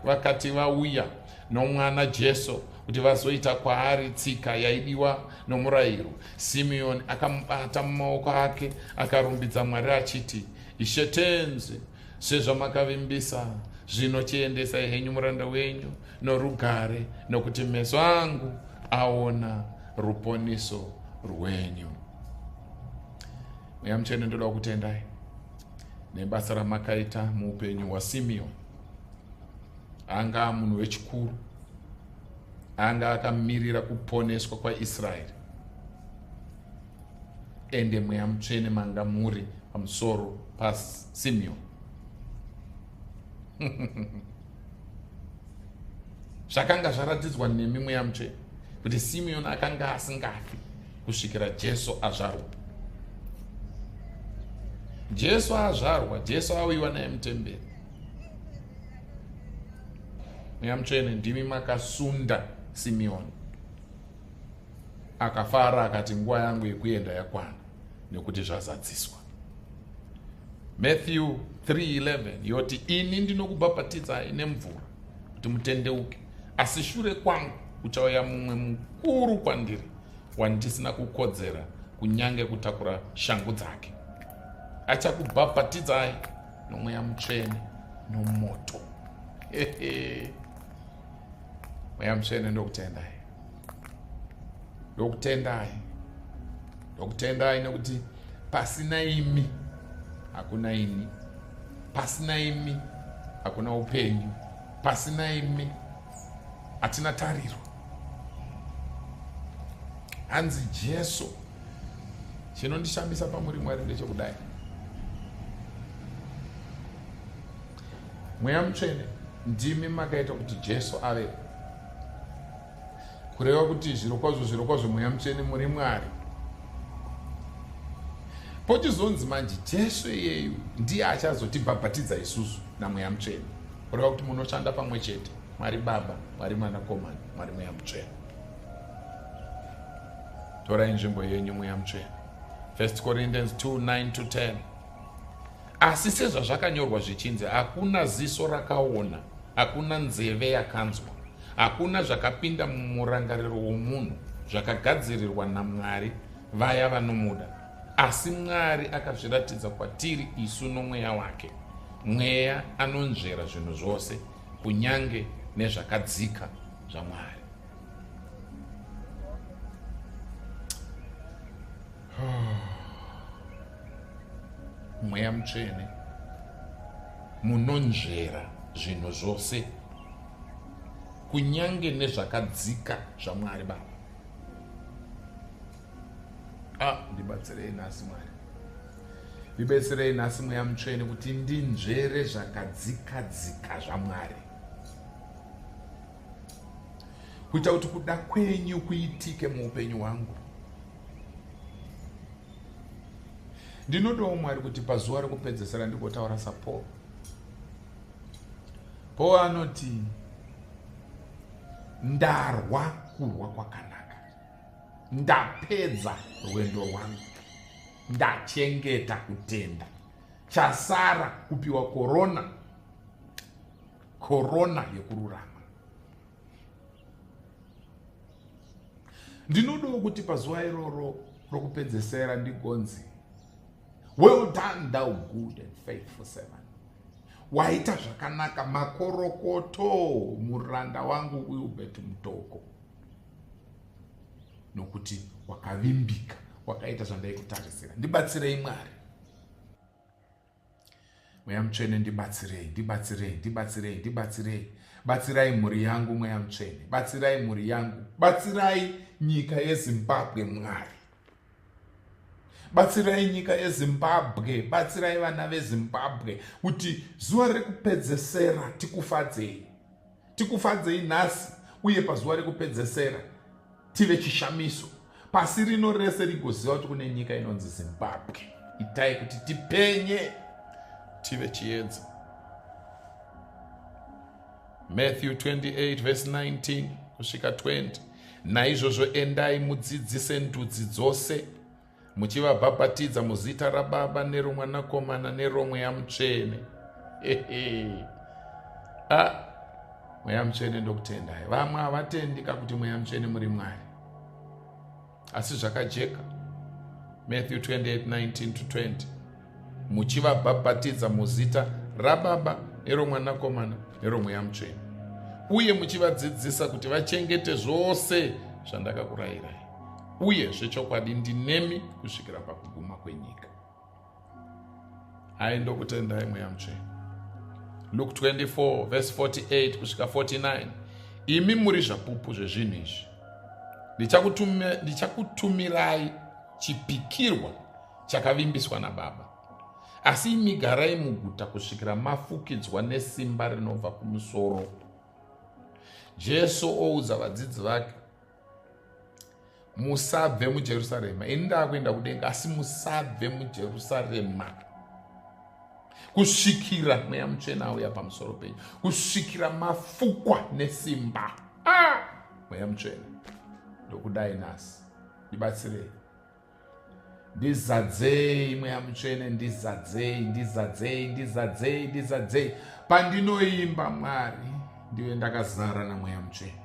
vakati vauya nomwana Jesu kuti vazoita kwaari tsika yaidiwa nomurayiro, Simeoni akamubata mumaoko ake akarumbidza Mwari achiti, "Ishe Tenzi, sezvamakavimbisa, zvino chiendesai henyu muranda wenyu norugare, nokuti meso angu aona ruponiso rwenyu." Mweya Mutsvene, ndoda kukutendai nebasa ramakaita muupenyu hwaSimeoni. Anga munhu wechikuru, anga akamirira kuponeswa kwaIsraeri, ende Mweya Mutsvene manga muri pamusoro paSimeoni. Zvakanga zvaratidzwa nemi Mweya Mutsvene kuti Simeoni akanga asingafi kusvikira Jesu azvarwa. Jesu azvarwa, Jesu auyiwa naye mutemberi. Mweya Mutsvene ndimi makasunda Simeoni. Akafara akati nguva yangu yekuenda yakwana nekuti zvazadziswa. Matthew 3:11 yoti ini ndinokubhabhatidzai nemvura kuti mutendeuke, asi shure kwangu kuchauya mumwe mukuru kwandiri wandisina kukodzera kunyange kutakura shangu dzake. Achakubhabhatidzai noMweya Mutsvene nomoto. Mweya Mutsvene, ndokutendai, ndokutendai, ndokutendai nekuti pasina imi hakuna ini, pasina imi hakuna upenyu, pasina imi hatina tariro. Hanzi Jesu, chinondishamisa pamuri Mwari ndechekudai, Mweya Mutsvene ndimi makaita kuti Jesu ave, kureva kuti zvirokwazvo zvirokwazvo Mweya Mutsvene muri Mwari. Pochizonzi manje Jesu iyeyu ndiye achazotibhabhatidza isusu naMweya Mutsvene, kureva kuti munoshanda pamwe chete, Mwari Baba, Mwari Mwanakomana, Mwari Mweya Mutsvene. Torai nzvimbo yenyu Mweya Mutsvene. 1 Corinthians 2 9 to 10. Asi sezvazvakanyorwa zvichinzi, hakuna ziso rakaona, hakuna nzeve yakanzwa, hakuna zvakapinda mumurangariro womunhu zvakagadzirirwa naMwari vaya vanomuda. Asi Mwari akazviratidza kwatiri isu noMweya wake. Mweya anonzvera zvinhu zvose, kunyange nezvakadzika zvaMwari. Mweya Mutsvene, munonzvera zvinhu zvose, kunyange nezvakadzika zvaMwari Baba. Ah, ndibatsirei nhasi Mwari, ndibetserei nhasi Mweya Mutsvene kuti ndinzvere zvakadzika-dzika zvaMwari, kuita kuti kuda kwenyu kuitike muupenyu hwangu. Ndinodawo Mwari kuti pazuva rekupedzesera ndigotaura saPaul. Paul anoti ndarwa kurwa kwakanaka, ndapedza rwendo rwangu, ndachengeta kutenda, chasara kupiwa korona, korona yekururama. Ndinodawo kuti pazuva iroro rokupedzesera ndigonzi, well done thou good and faithful servant, waita zvakanaka, makorokoto muranda wangu Wilbert Mutoko, nokuti wakavimbika, wakaita zvandaikutarisira. Ndibatsirei Mwari. Mweya Mutsvene, ndibatsirei, ndibatsirei, ndibatsirei, ndibatsirei. Batsirai mhuri yangu Mweya Mutsvene, batsirai mhuri yangu, batsirai nyika yeZimbabwe Mwari, batsirai nyika yeZimbabwe, batsirai vana veZimbabwe kuti zuva rekupedzesera tikufadzei, tikufadzei nhasi uye pazuva rekupedzesera tive chishamiso, pasi rino rese rigoziva kuti kune nyika inonzi Zimbabwe. Itai kuti tipenye, tive chiedza. Matthew 28 verse 19 kusvika 20. Naizvozvo endai mudzidzise ndudzi dzose, muchivabhabhatidza muzita raBaba neroMwanakomana neroMweya Mutsvene. Ah, Mweya Mutsvene ndokutendai. Vamwe havatendi kakuti Mweya Mutsvene muri Mwari, asi zvakajeka. Matthew 28 19 to 20, muchivabhabhatidza muzita raBaba neroMwanakomana neroMweya Mutsvene, uye muchivadzidzisa kuti vachengete zvose zvandakakurayirai, uye zvechokwadi ndinemi kusvikira pakuguma kwenyika. Hai, ndokutendai Mweya Mutsvene. Luke 24 verse 48 kusvika 49. Imi muri zvapupu zvezvinhu izvi. Ndichakutumirai chipikirwa chakavimbiswa naBaba. Asi imi garai muguta kusvikira mafukidzwa nesimba rinobva kumusoro. Jesu oudza vadzidzi vake, musabve muJerusarema. Ini ndakuenda kudenga, asi musabve muJerusarema kusvikira Mweya Mutsvene auya pamusoro penyu, kusvikira mafukwa nesimba. Ah! Mweya Mutsvene, ndokudai nhasi, ndibatsirei, ndizadzei. Mweya Mutsvene, ndizadzei, ndizadzei, ndizadzei, ndizadzei. Pandinoimba, Mwari, ndive ndakazara naMweya Mutsvene.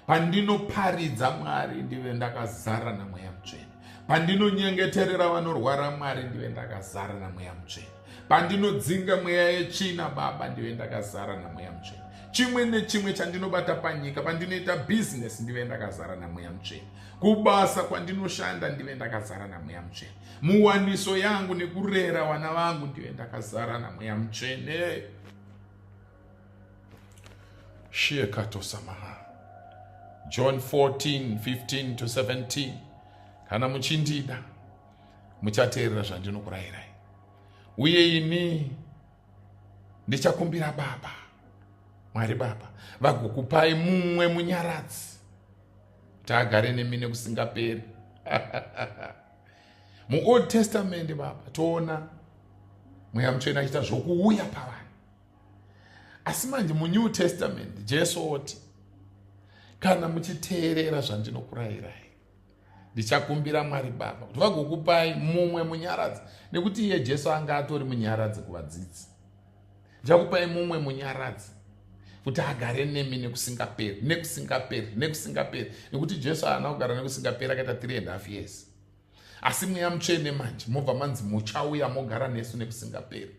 Pandinoparidza, Mwari, ndive ndakazara naMweya Mutsvene. Pandinonyengeterera vanorwara, Mwari, ndive ndakazara naMweya Mutsvene. Pandinodzinga mweya yetsvina, Baba, ndive ndakazara naMweya Mutsvene. Chimwe nechimwe chandinobata panyika, pandinoita bhizinesi, ndive ndakazara naMweya Mutsvene. Kubasa kwandinoshanda, ndive ndakazara naMweya Mutsvene. Muwaniso yangu nekurera vana vangu, ndive ndakazara naMweya Mutsvene. Shiekatosamaha. John 14 15 to 17, kana muchindida, muchateerera zvandinokurayirai, uye ini ndichakumbira Baba, Mwari Baba, vagokupai mumwe munyaradzi kuti agare nemi nekusingaperi. MuOld Testament, Baba, toona Mweya Mutsvene achiita zvokuuya pavanhu, asi manje muNew Testament Jesu oti, kana muchiteerera zvandinokurayirai, ndichakumbira Mwari Baba kuti vagokupai mumwe munyaradzi, nekuti iye Jesu anga atori munyaradzi kuvadzidzi. Ndichakupai mumwe munyaradzi kuti agare nemi nekusingaperi, nekusingaperi, nekusingaperi, nekuti Jesu haana kugara nekusingaperi, akaita 3 and half years. Asi Mweya Mutsvene manje mobva manzi muchauya mogara nesu nekusingaperi.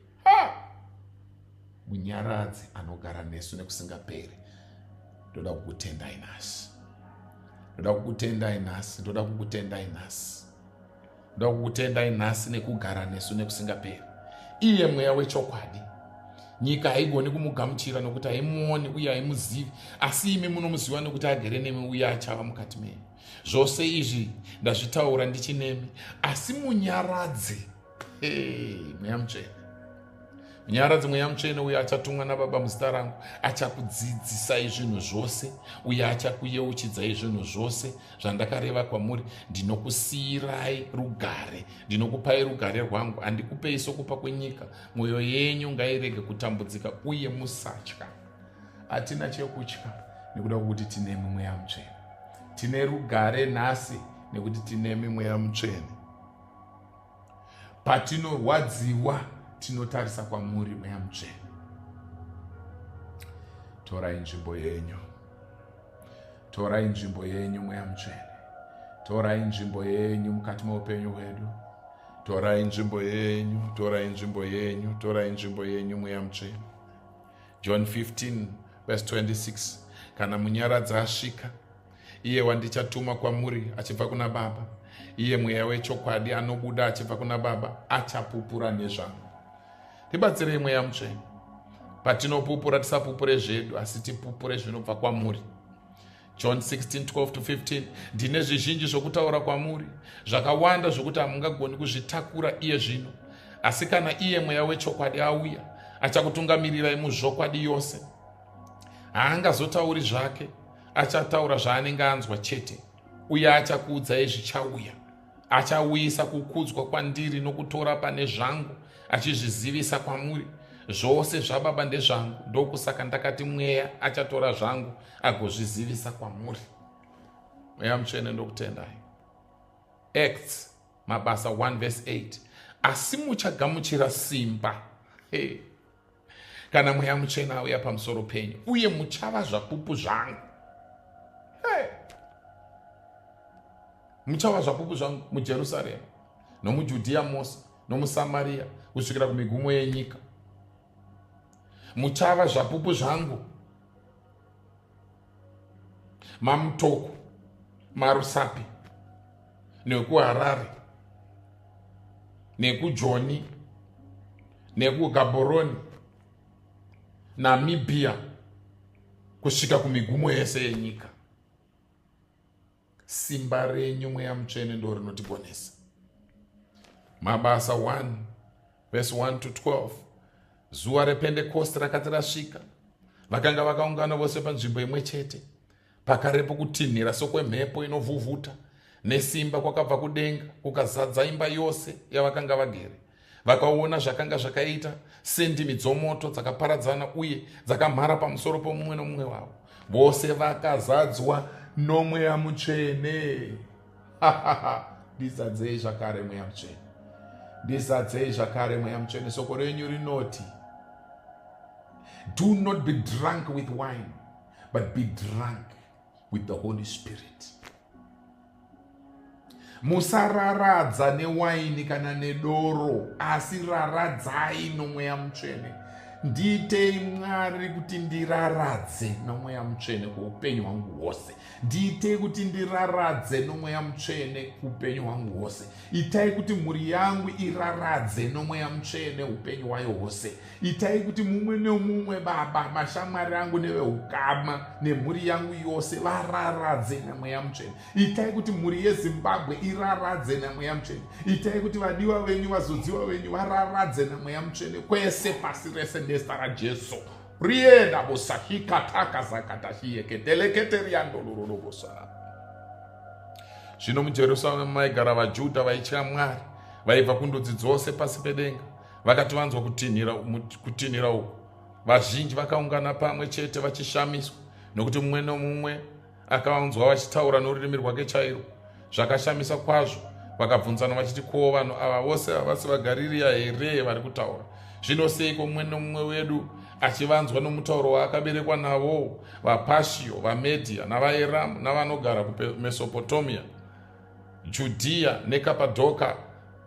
Munyaradzi anogara nesu nekusingaperi, ndoda kukutendai nhasi, ndoda kukutendai nhasi, ndoda kukutendai nhasi, ndoda kukutendai nhasi nekugara nesu nekusingaperi. Iye Mweya wechokwadi, nyika haigoni kumugamuchira nokuti haimuoni uye haimuzivi, asi imi munomuziva nokuti agere nemi uye achava mukati menyu. Zvose izvi ndazvitaura ndichinemi, asi munyaradzi, hey, Mweya Mutsvene, munyaradzi, Mweya Mutsvene uyo achatumwa naBaba muzita rangu, achakudzidzisai zvinhu zvose uye achakuyeuchidzai zvinhu zvose zvandakareva kwamuri. Ndinokusiyirai rugare, ndinokupai rugare rwangu, handikupei sokupa kwenyika. Mwoyo yenyu ngairege kutambudzika uye musatya. Hatina chekutya nekuda kwokuti tine Mweya Mutsvene. Tine rugare nhasi nekuti tine Mweya Mutsvene. Patinorwadziwa, tinotarisa kwamuri, Mweya Mutsvene. Torai nzvimbo yenyu, torai nzvimbo yenyu, Mweya Mutsvene. Torai nzvimbo yenyu mukati meupenyu hwedu. Torai nzvimbo yenyu, torai nzvimbo yenyu, torai nzvimbo yenyu, Mweya Mutsvene. John 15 verse 26, kana munyaradzi asvika, iye wandichatuma kwamuri achibva kuna Baba, iye Mweya wechokwadi anobuda achibva kuna Baba, achapupura nezvangu. Tibatsirei, Mweya Mutsvene. Patinopupura, tisapupure zvedu, asi tipupure zvinobva kwamuri. John 16 12 to 15, ndine zvizhinji zvokutaura kwamuri, zvakawanda zvokuti hamungagoni kuzvitakura iye zvino. Asi kana iye Mweya wechokwadi auya, achakutungamirirai muzvokwadi yose. Haangazotauri zvake, achataura zvaanenge anzwa chete, uye achakuudzai zvichauya. Achauyisa kukudzwa kwandiri nokutora pane zvangu achizvizivisa kwamuri. Zvose zvaBaba ndezvangu, ndokusaka ndakati Mweya achatora zvangu agozvizivisa kwamuri. Mweya Mutsvene, ndokutendai. Acts, Mabasa 1 verse 8, asi muchagamuchira simba, hey, kana Mweya Mutsvene auya pamusoro penyu, uye muchava zvapupu zvangu, hey. Muchava zvapupu zvangu muJerusarema nomuJudhiya mose nomuSamariya kusvikira kumigumo yenyika. Muchava zvapupu zvangu maMutoko, maRusapi, nekuHarare, nekuJoni, nekuGaborone, Namibia, kusvika kumigumo yese yenyika. Simba renyu, Mweya Mutsvene, ndo rinotigonesa. Mabasa 1. Verse 1 to 12. Zuva rePendekosti rakati rasvika, vakanga vakaungana vose panzvimbo imwe chete. Pakarepo kutinhira sokwemhepo inovhuvhuta nesimba kwakabva kudenga kukazadza imba yose yavakanga vagere. Vakaona zvakanga zvakaita sendimi dzomoto dzakaparadzana uye dzakamhara pamusoro pomumwe nomumwe wavo. Vose vakazadzwa noMweya Mutsvene. Ndizadzei zvakare Mweya Mutsvene. Ndizadzei zvakare Mweya Mutsvene. Soko renyu rinoti, do not be drunk with wine, but be drunk with the Holy Spirit. Musararadza newaini kana nedoro, asi raradzai noMweya Mutsvene. Ndiitei Mwari kuti ndiraradze noMweya Mutsvene kweupenyu hwangu hwose. Ndiitei kuti ndiraradze noMweya Mutsvene kuupenyu hwangu hwose. Itai kuti mhuri yangu iraradze noMweya Mutsvene upenyu hwayo hwose. Itai kuti mumwe nemumwe, Baba, mashamwari angu neveukama nemhuri yangu yose vararadze naMweya Mutsvene. Itai kuti mhuri yeZimbabwe iraradze naMweya Mutsvene. Itai kuti vadiwa venyu, vazodziwa venyu vararadze naMweya Mutsvene kwese pasi rese nezita raJesu. Rienda bosahikatakazakatashiyeketeleketeriandolorolobosa. Zvino muJerusarema maigara vaJudha vaitya Mwari, vaibva kundudzi dzose pasi pedenga. Vakati vanzwa kutinhira uku, vazhinji vakaungana pamwe chete vachishamiswa, nokuti mumwe nomumwe akavanzwa vachitaura norurimi rwake chairwo. Zvakashamisa kwazvo. Vakabvunzana vachiti, ko vanhu ava vose havasi vaGarirea here vari kutaura? Zvino seiko mumwe nomumwe wedu achivanzwa nomutauro waakaberekwa navo? VaPashio, vaMedhia navaEramu navanogara kuMesopotamia, Judhiya neKapadhoka,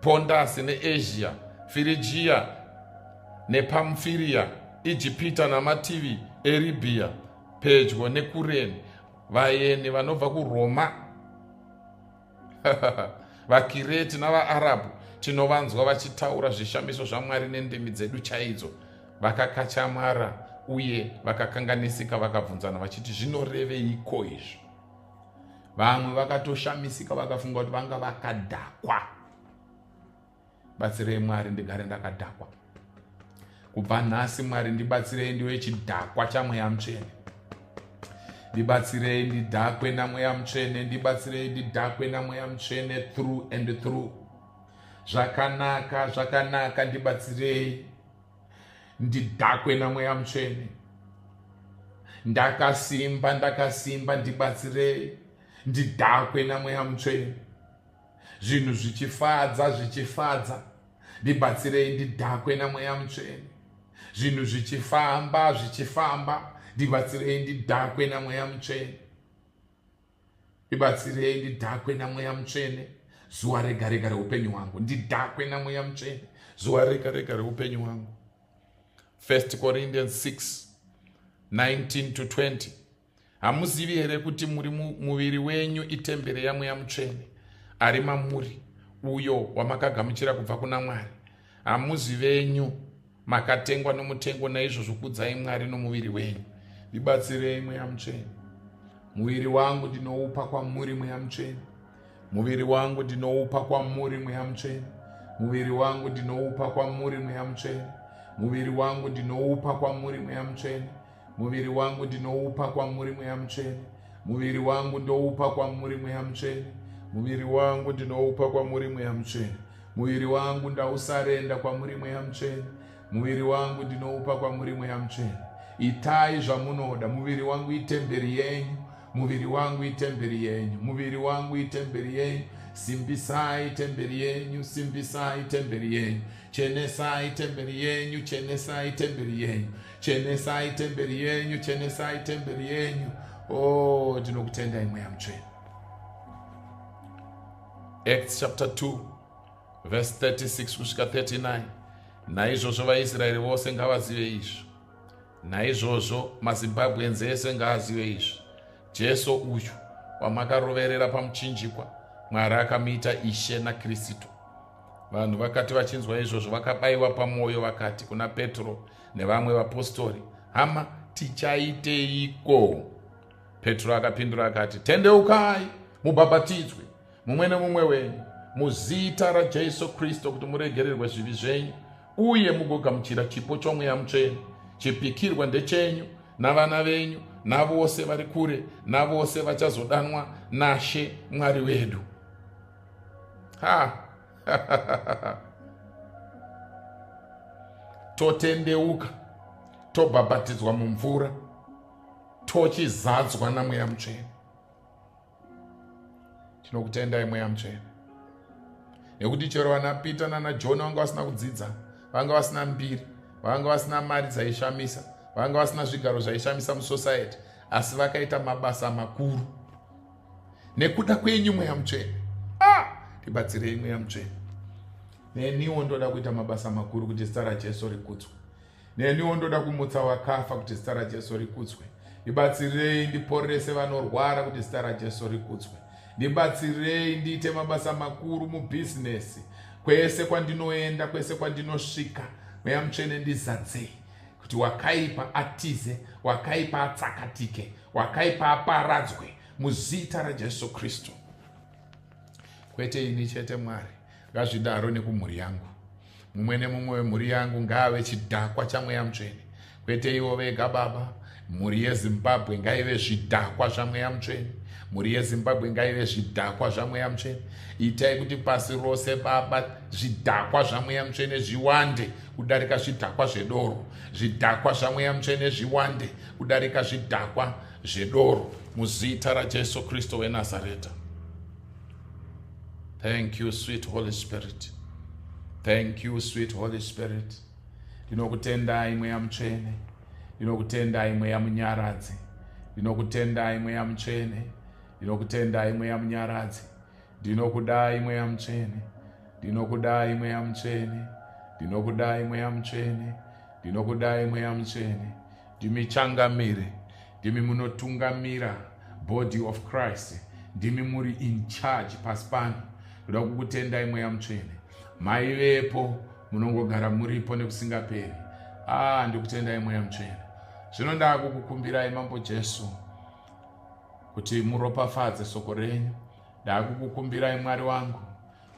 Pondasi neAsia, Firigiya nePamfiriya, Ijipita namativi eRibhiya pedyo neKureni, vaeni vanobva kuRoma, vaKireti navaArabhu, tinovanzwa vachitaura zvishamiso zvaMwari nendimi dzedu chaidzo. Vakakachamara uye vakakanganisika, vakabvunzana vachiti, Zvinoreveiko izvi? Vamwe vakatoshamisika vakafunga kuti vanga vakadhakwa. Batsirei Mwari ndigare ndakadhakwa. Kubva nhasi Mwari ndibatsirei ndiwe chidhakwa chaMweya Mutsvene. Ndibatsirei ndidhakwe naMweya Mutsvene, ndibatsirei ndidhakwe naMweya Mutsvene through and through. Zvakanaka, zvakanaka, ndibatsirei ndidhakwe naMweya Mutsvene. Ndakasimba, ndakasimba, ndibatsirei ndidhakwe naMweya Mutsvene. Zvinhu zvichifadza, zvichifadza, ndibatsirei ndidhakwe naMweya Mutsvene. Zvinhu zvichifamba, zvichifamba, ndibatsirei ndidhakwe naMweya Mutsvene. Ndibatsirei ndidhakwe naMweya Mutsvene zuva rega rega reupenyu hwangu. Ndidhakwe naMweya Mutsvene zuva rega rega reupenyu hwangu. 1 Corinthians 6 19 to 20. Hamuzivi here kuti muri muviri wenyu itembere yaMweya Mutsvene ari mamuri, uyo wamakagamuchira kubva kuna Mwari? Hamuzi venyu, makatengwa nomutengo. Naizvozvo kudzai Mwari nomuviri wenyu. Ndibatsirei Mweya Mutsvene. Muviri wangu ndinoupa kwamuri Mweya Mutsvene. Muviri wangu ndinoupa kwamuri Mweya Mutsvene. Muviri wangu ndinoupa kwamuri Mweya Mutsvene. Muviri wangu ndinoupa kwamuri Mweya Mutsvene. Muviri wangu ndinoupa kwamuri Mweya Mutsvene. Muviri wangu ndoupa kwamuri Mweya Mutsvene. Muviri wangu ndinoupa kwamuri Mweya Mutsvene. Muviri wangu ndausarenda kwamuri Mweya Mutsvene. Muviri wangu ndinoupa kwamuri Mweya Mutsvene. Itai zvamunoda. Muviri wangu itemberi yenyu. Muviri wangu itemberi yenyu. Muviri wangu itemberi yenyu. Simbisai temberi yenyu. Simbisai temberi yenyu. Chenesai temberi yenyu. Chenesai temberi yenyu. Chenesai temberi yenyu. Chenesai temberi yenyu. Oh, ndinokutendai Mweya Mutsvene. Acts chapter 2 verse 36 kusvika 39. Naizvozvo vaIsraeri vose ngavazive izvi. Naizvozvo maZimbabweans ese ngaazive izvi. Jesu uyu wamakaroverera pamuchinjikwa, Mwari akamuita Ishe naKristu. Vanhu vakati vachinzwa izvozvo vakabaiwa pamwoyo, vakati kuna Petro nevamwe vapostori, Hama, tichaiteiko? Petro akapindura akati, Tendeukai mubhabhatidzwe mumwe nemumwe wenyu muzita raJesu Kristu kuti muregererwe zvivi zvenyu, uye mugogamuchira chipo choMweya Mutsvene. Chipikirwa ndechenyu navana venyu navose vari kure navose vachazodanwa naShe Mwari wedu. Ha! Totendeuka, tobhabhatidzwa mumvura, tochizadzwa naMweya Mutsvene. Tinokutendai Mweya Mutsvene, nekuti chero vana Peter nana John vanga vasina kudzidza, vanga vasina mbiri, vanga vasina mari dzaishamisa, vanga vasina zvigaro zvaishamisa musociety, asi vakaita mabasa makuru nekuda kwenyu Mweya Mutsvene. Ah, tibatsirei Mweya Mutsvene. Neniwo ndoda kuita mabasa makuru kuti zita raJesu rikudzwe. Neniwo ndoda kumutsa vakafa kuti zita raJesu rikudzwe. Ndibatsirei ndiporese vanorwara kuti zita raJesu rikudzwe. Ndibatsirei ndiite mabasa makuru mubhizinesi, kwese kwandinoenda, kwese kwandinosvika. Mweya Mutsvene ndizadzei kuti wakaipa atize, wakaipa atsakatike, wakaipa aparadzwe muzita raJesu Kristu. Kwete ini chete Mwari, ngazvidaro nekumhuri yangu. Mumwe nemumwe wemhuri yangu ngaave chidhakwa chaMweya Mutsvene. Kwete ivo vega Baba, mhuri yeZimbabwe ngaive zvidhakwa zvaMweya Mutsvene. Mhuri yeZimbabwe ngaive zvidhakwa zvaMweya Mutsvene. Itai kuti pasi rose Baba zvidhakwa zvaMweya Mutsvene zviwande kudarika zvidhakwa zvedoro. Zvidhakwa zvaMweya Mutsvene zviwande kudarika zvidhakwa zvedoro, muzita raJesu Kristu weNazareta. Thank you, sweet Holy Spirit. Thank you, sweet Holy Spirit. Ndinokutendai Mweya Mutsvene. Ndinokutendai Mweya Munyaradzi. Ndinokutendai Mweya Mutsvene. Ndinokutendai Mweya Munyaradzi. Ndinokudai Mweya Mutsvene. Ndinokudai Mweya Mutsvene. Ndinokudai Mweya Mutsvene. Ndinokudai Mweya Mutsvene. Ndimi changamire, ndimi munotungamira body of Christ, ndimi muri in charge pasi pano. Ndoda kukutendai Mweya Mutsvene. Maivepo, munongogara muripo nekusingaperi. Ah, ndikutendai Mweya Mutsvene. Zvino ndakukukumbirai Mambo Jesu kuti muropafadze soko renyu. Ndakukukumbirai Mwari wangu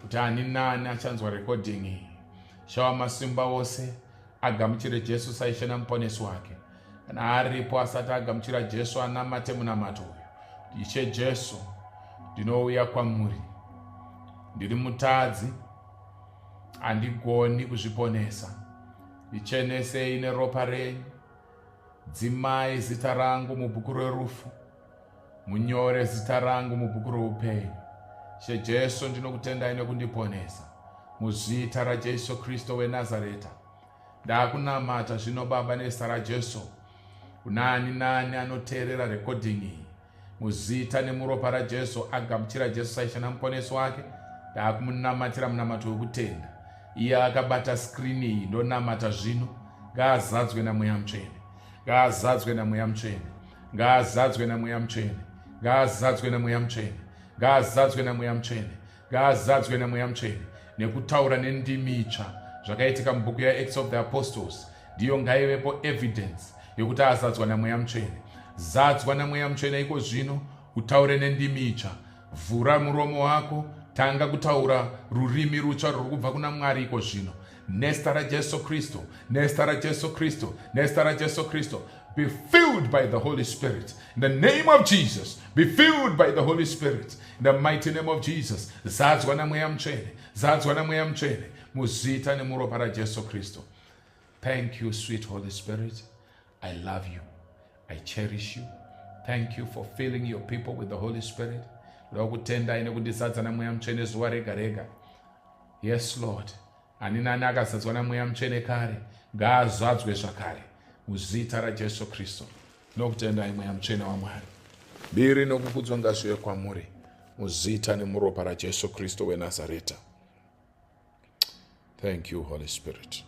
kuti ani nani achanzwa recording iyi, Shawa masimba ose agamuchire Jesu saIshe naMuponesi wake. Kana aripo asati agamuchira Jesu, anamate munamato uyu. Ishe Jesu, ndinouya kwamuri, ndiri mutadzi, handigoni kuzviponesa. Ndichenesei neropa renyu, dzimai zita rangu mubhuku rerufu, munyore zita rangu mubhuku roupenyu. Ishe Jesu, ndinokutendai nekundiponesa muzita raJesu Kristu weNazareta. Ndakunamata zvino Baba nezita raJesu, kuna ani nani anoteerera recording iyi, muzita nemuropa raJesu, agamuchira Jesu saIshe naMuponesi wake. Ndakumunamatira munamato wekutenda. Iye akabata screen iyi, ndonamata zvino, ngaazadzwe naMweya Mutsvene, ngaazadzwe naMweya Mutsvene, ngaazadzwe naMweya Mutsvene, ngaazadzwe naMweya Mutsvene, ngaazadzwe naMweya Mutsvene, ngaazadzwe naMweya Mutsvene nekutaura nendimi itsva. Zvakaitika mubhuku yaActs of the Apostles, ndiyo ngaivepo evidence yokuti azadzwa naMweya Mutsvene. Zadzwa naMweya Mutsvene iko zvino, utaure nendimi itsva. Vhura muromo wako, tanga kutaura rurimi rutsva ruri kubva kuna Mwari iko zvino. Nezita raJesu Kristu, nezita raJesu Kristu, nezita raJesu Kristu. Be filled by the Holy Spirit. In the name of Jesus, be filled by the Holy Spirit. In the mighty name of Jesus, zadzwa naMweya Mutsvene, zadzwa naMweya Mutsvene, muzita nemuropa raJesu Kristu. Thank you, sweet Holy Spirit. I love you. I cherish you. Thank you for filling your people with the Holy Spirit. Ndoda kutendai nekundizadza naMweya Mutsvene zuva rega rega. Yes, Lord. Ani nani akazadzwa naMweya Mutsvene kare, ngaazadzwe zvakare muzita raJesu Kristu. Ndinokutendai Mweya Mutsvene waMwari. Mbiri nokukudzwa ngazvive kwamuri muzita nemuropa raJesu Kristu weNazareta. Thank you, Holy Spirit.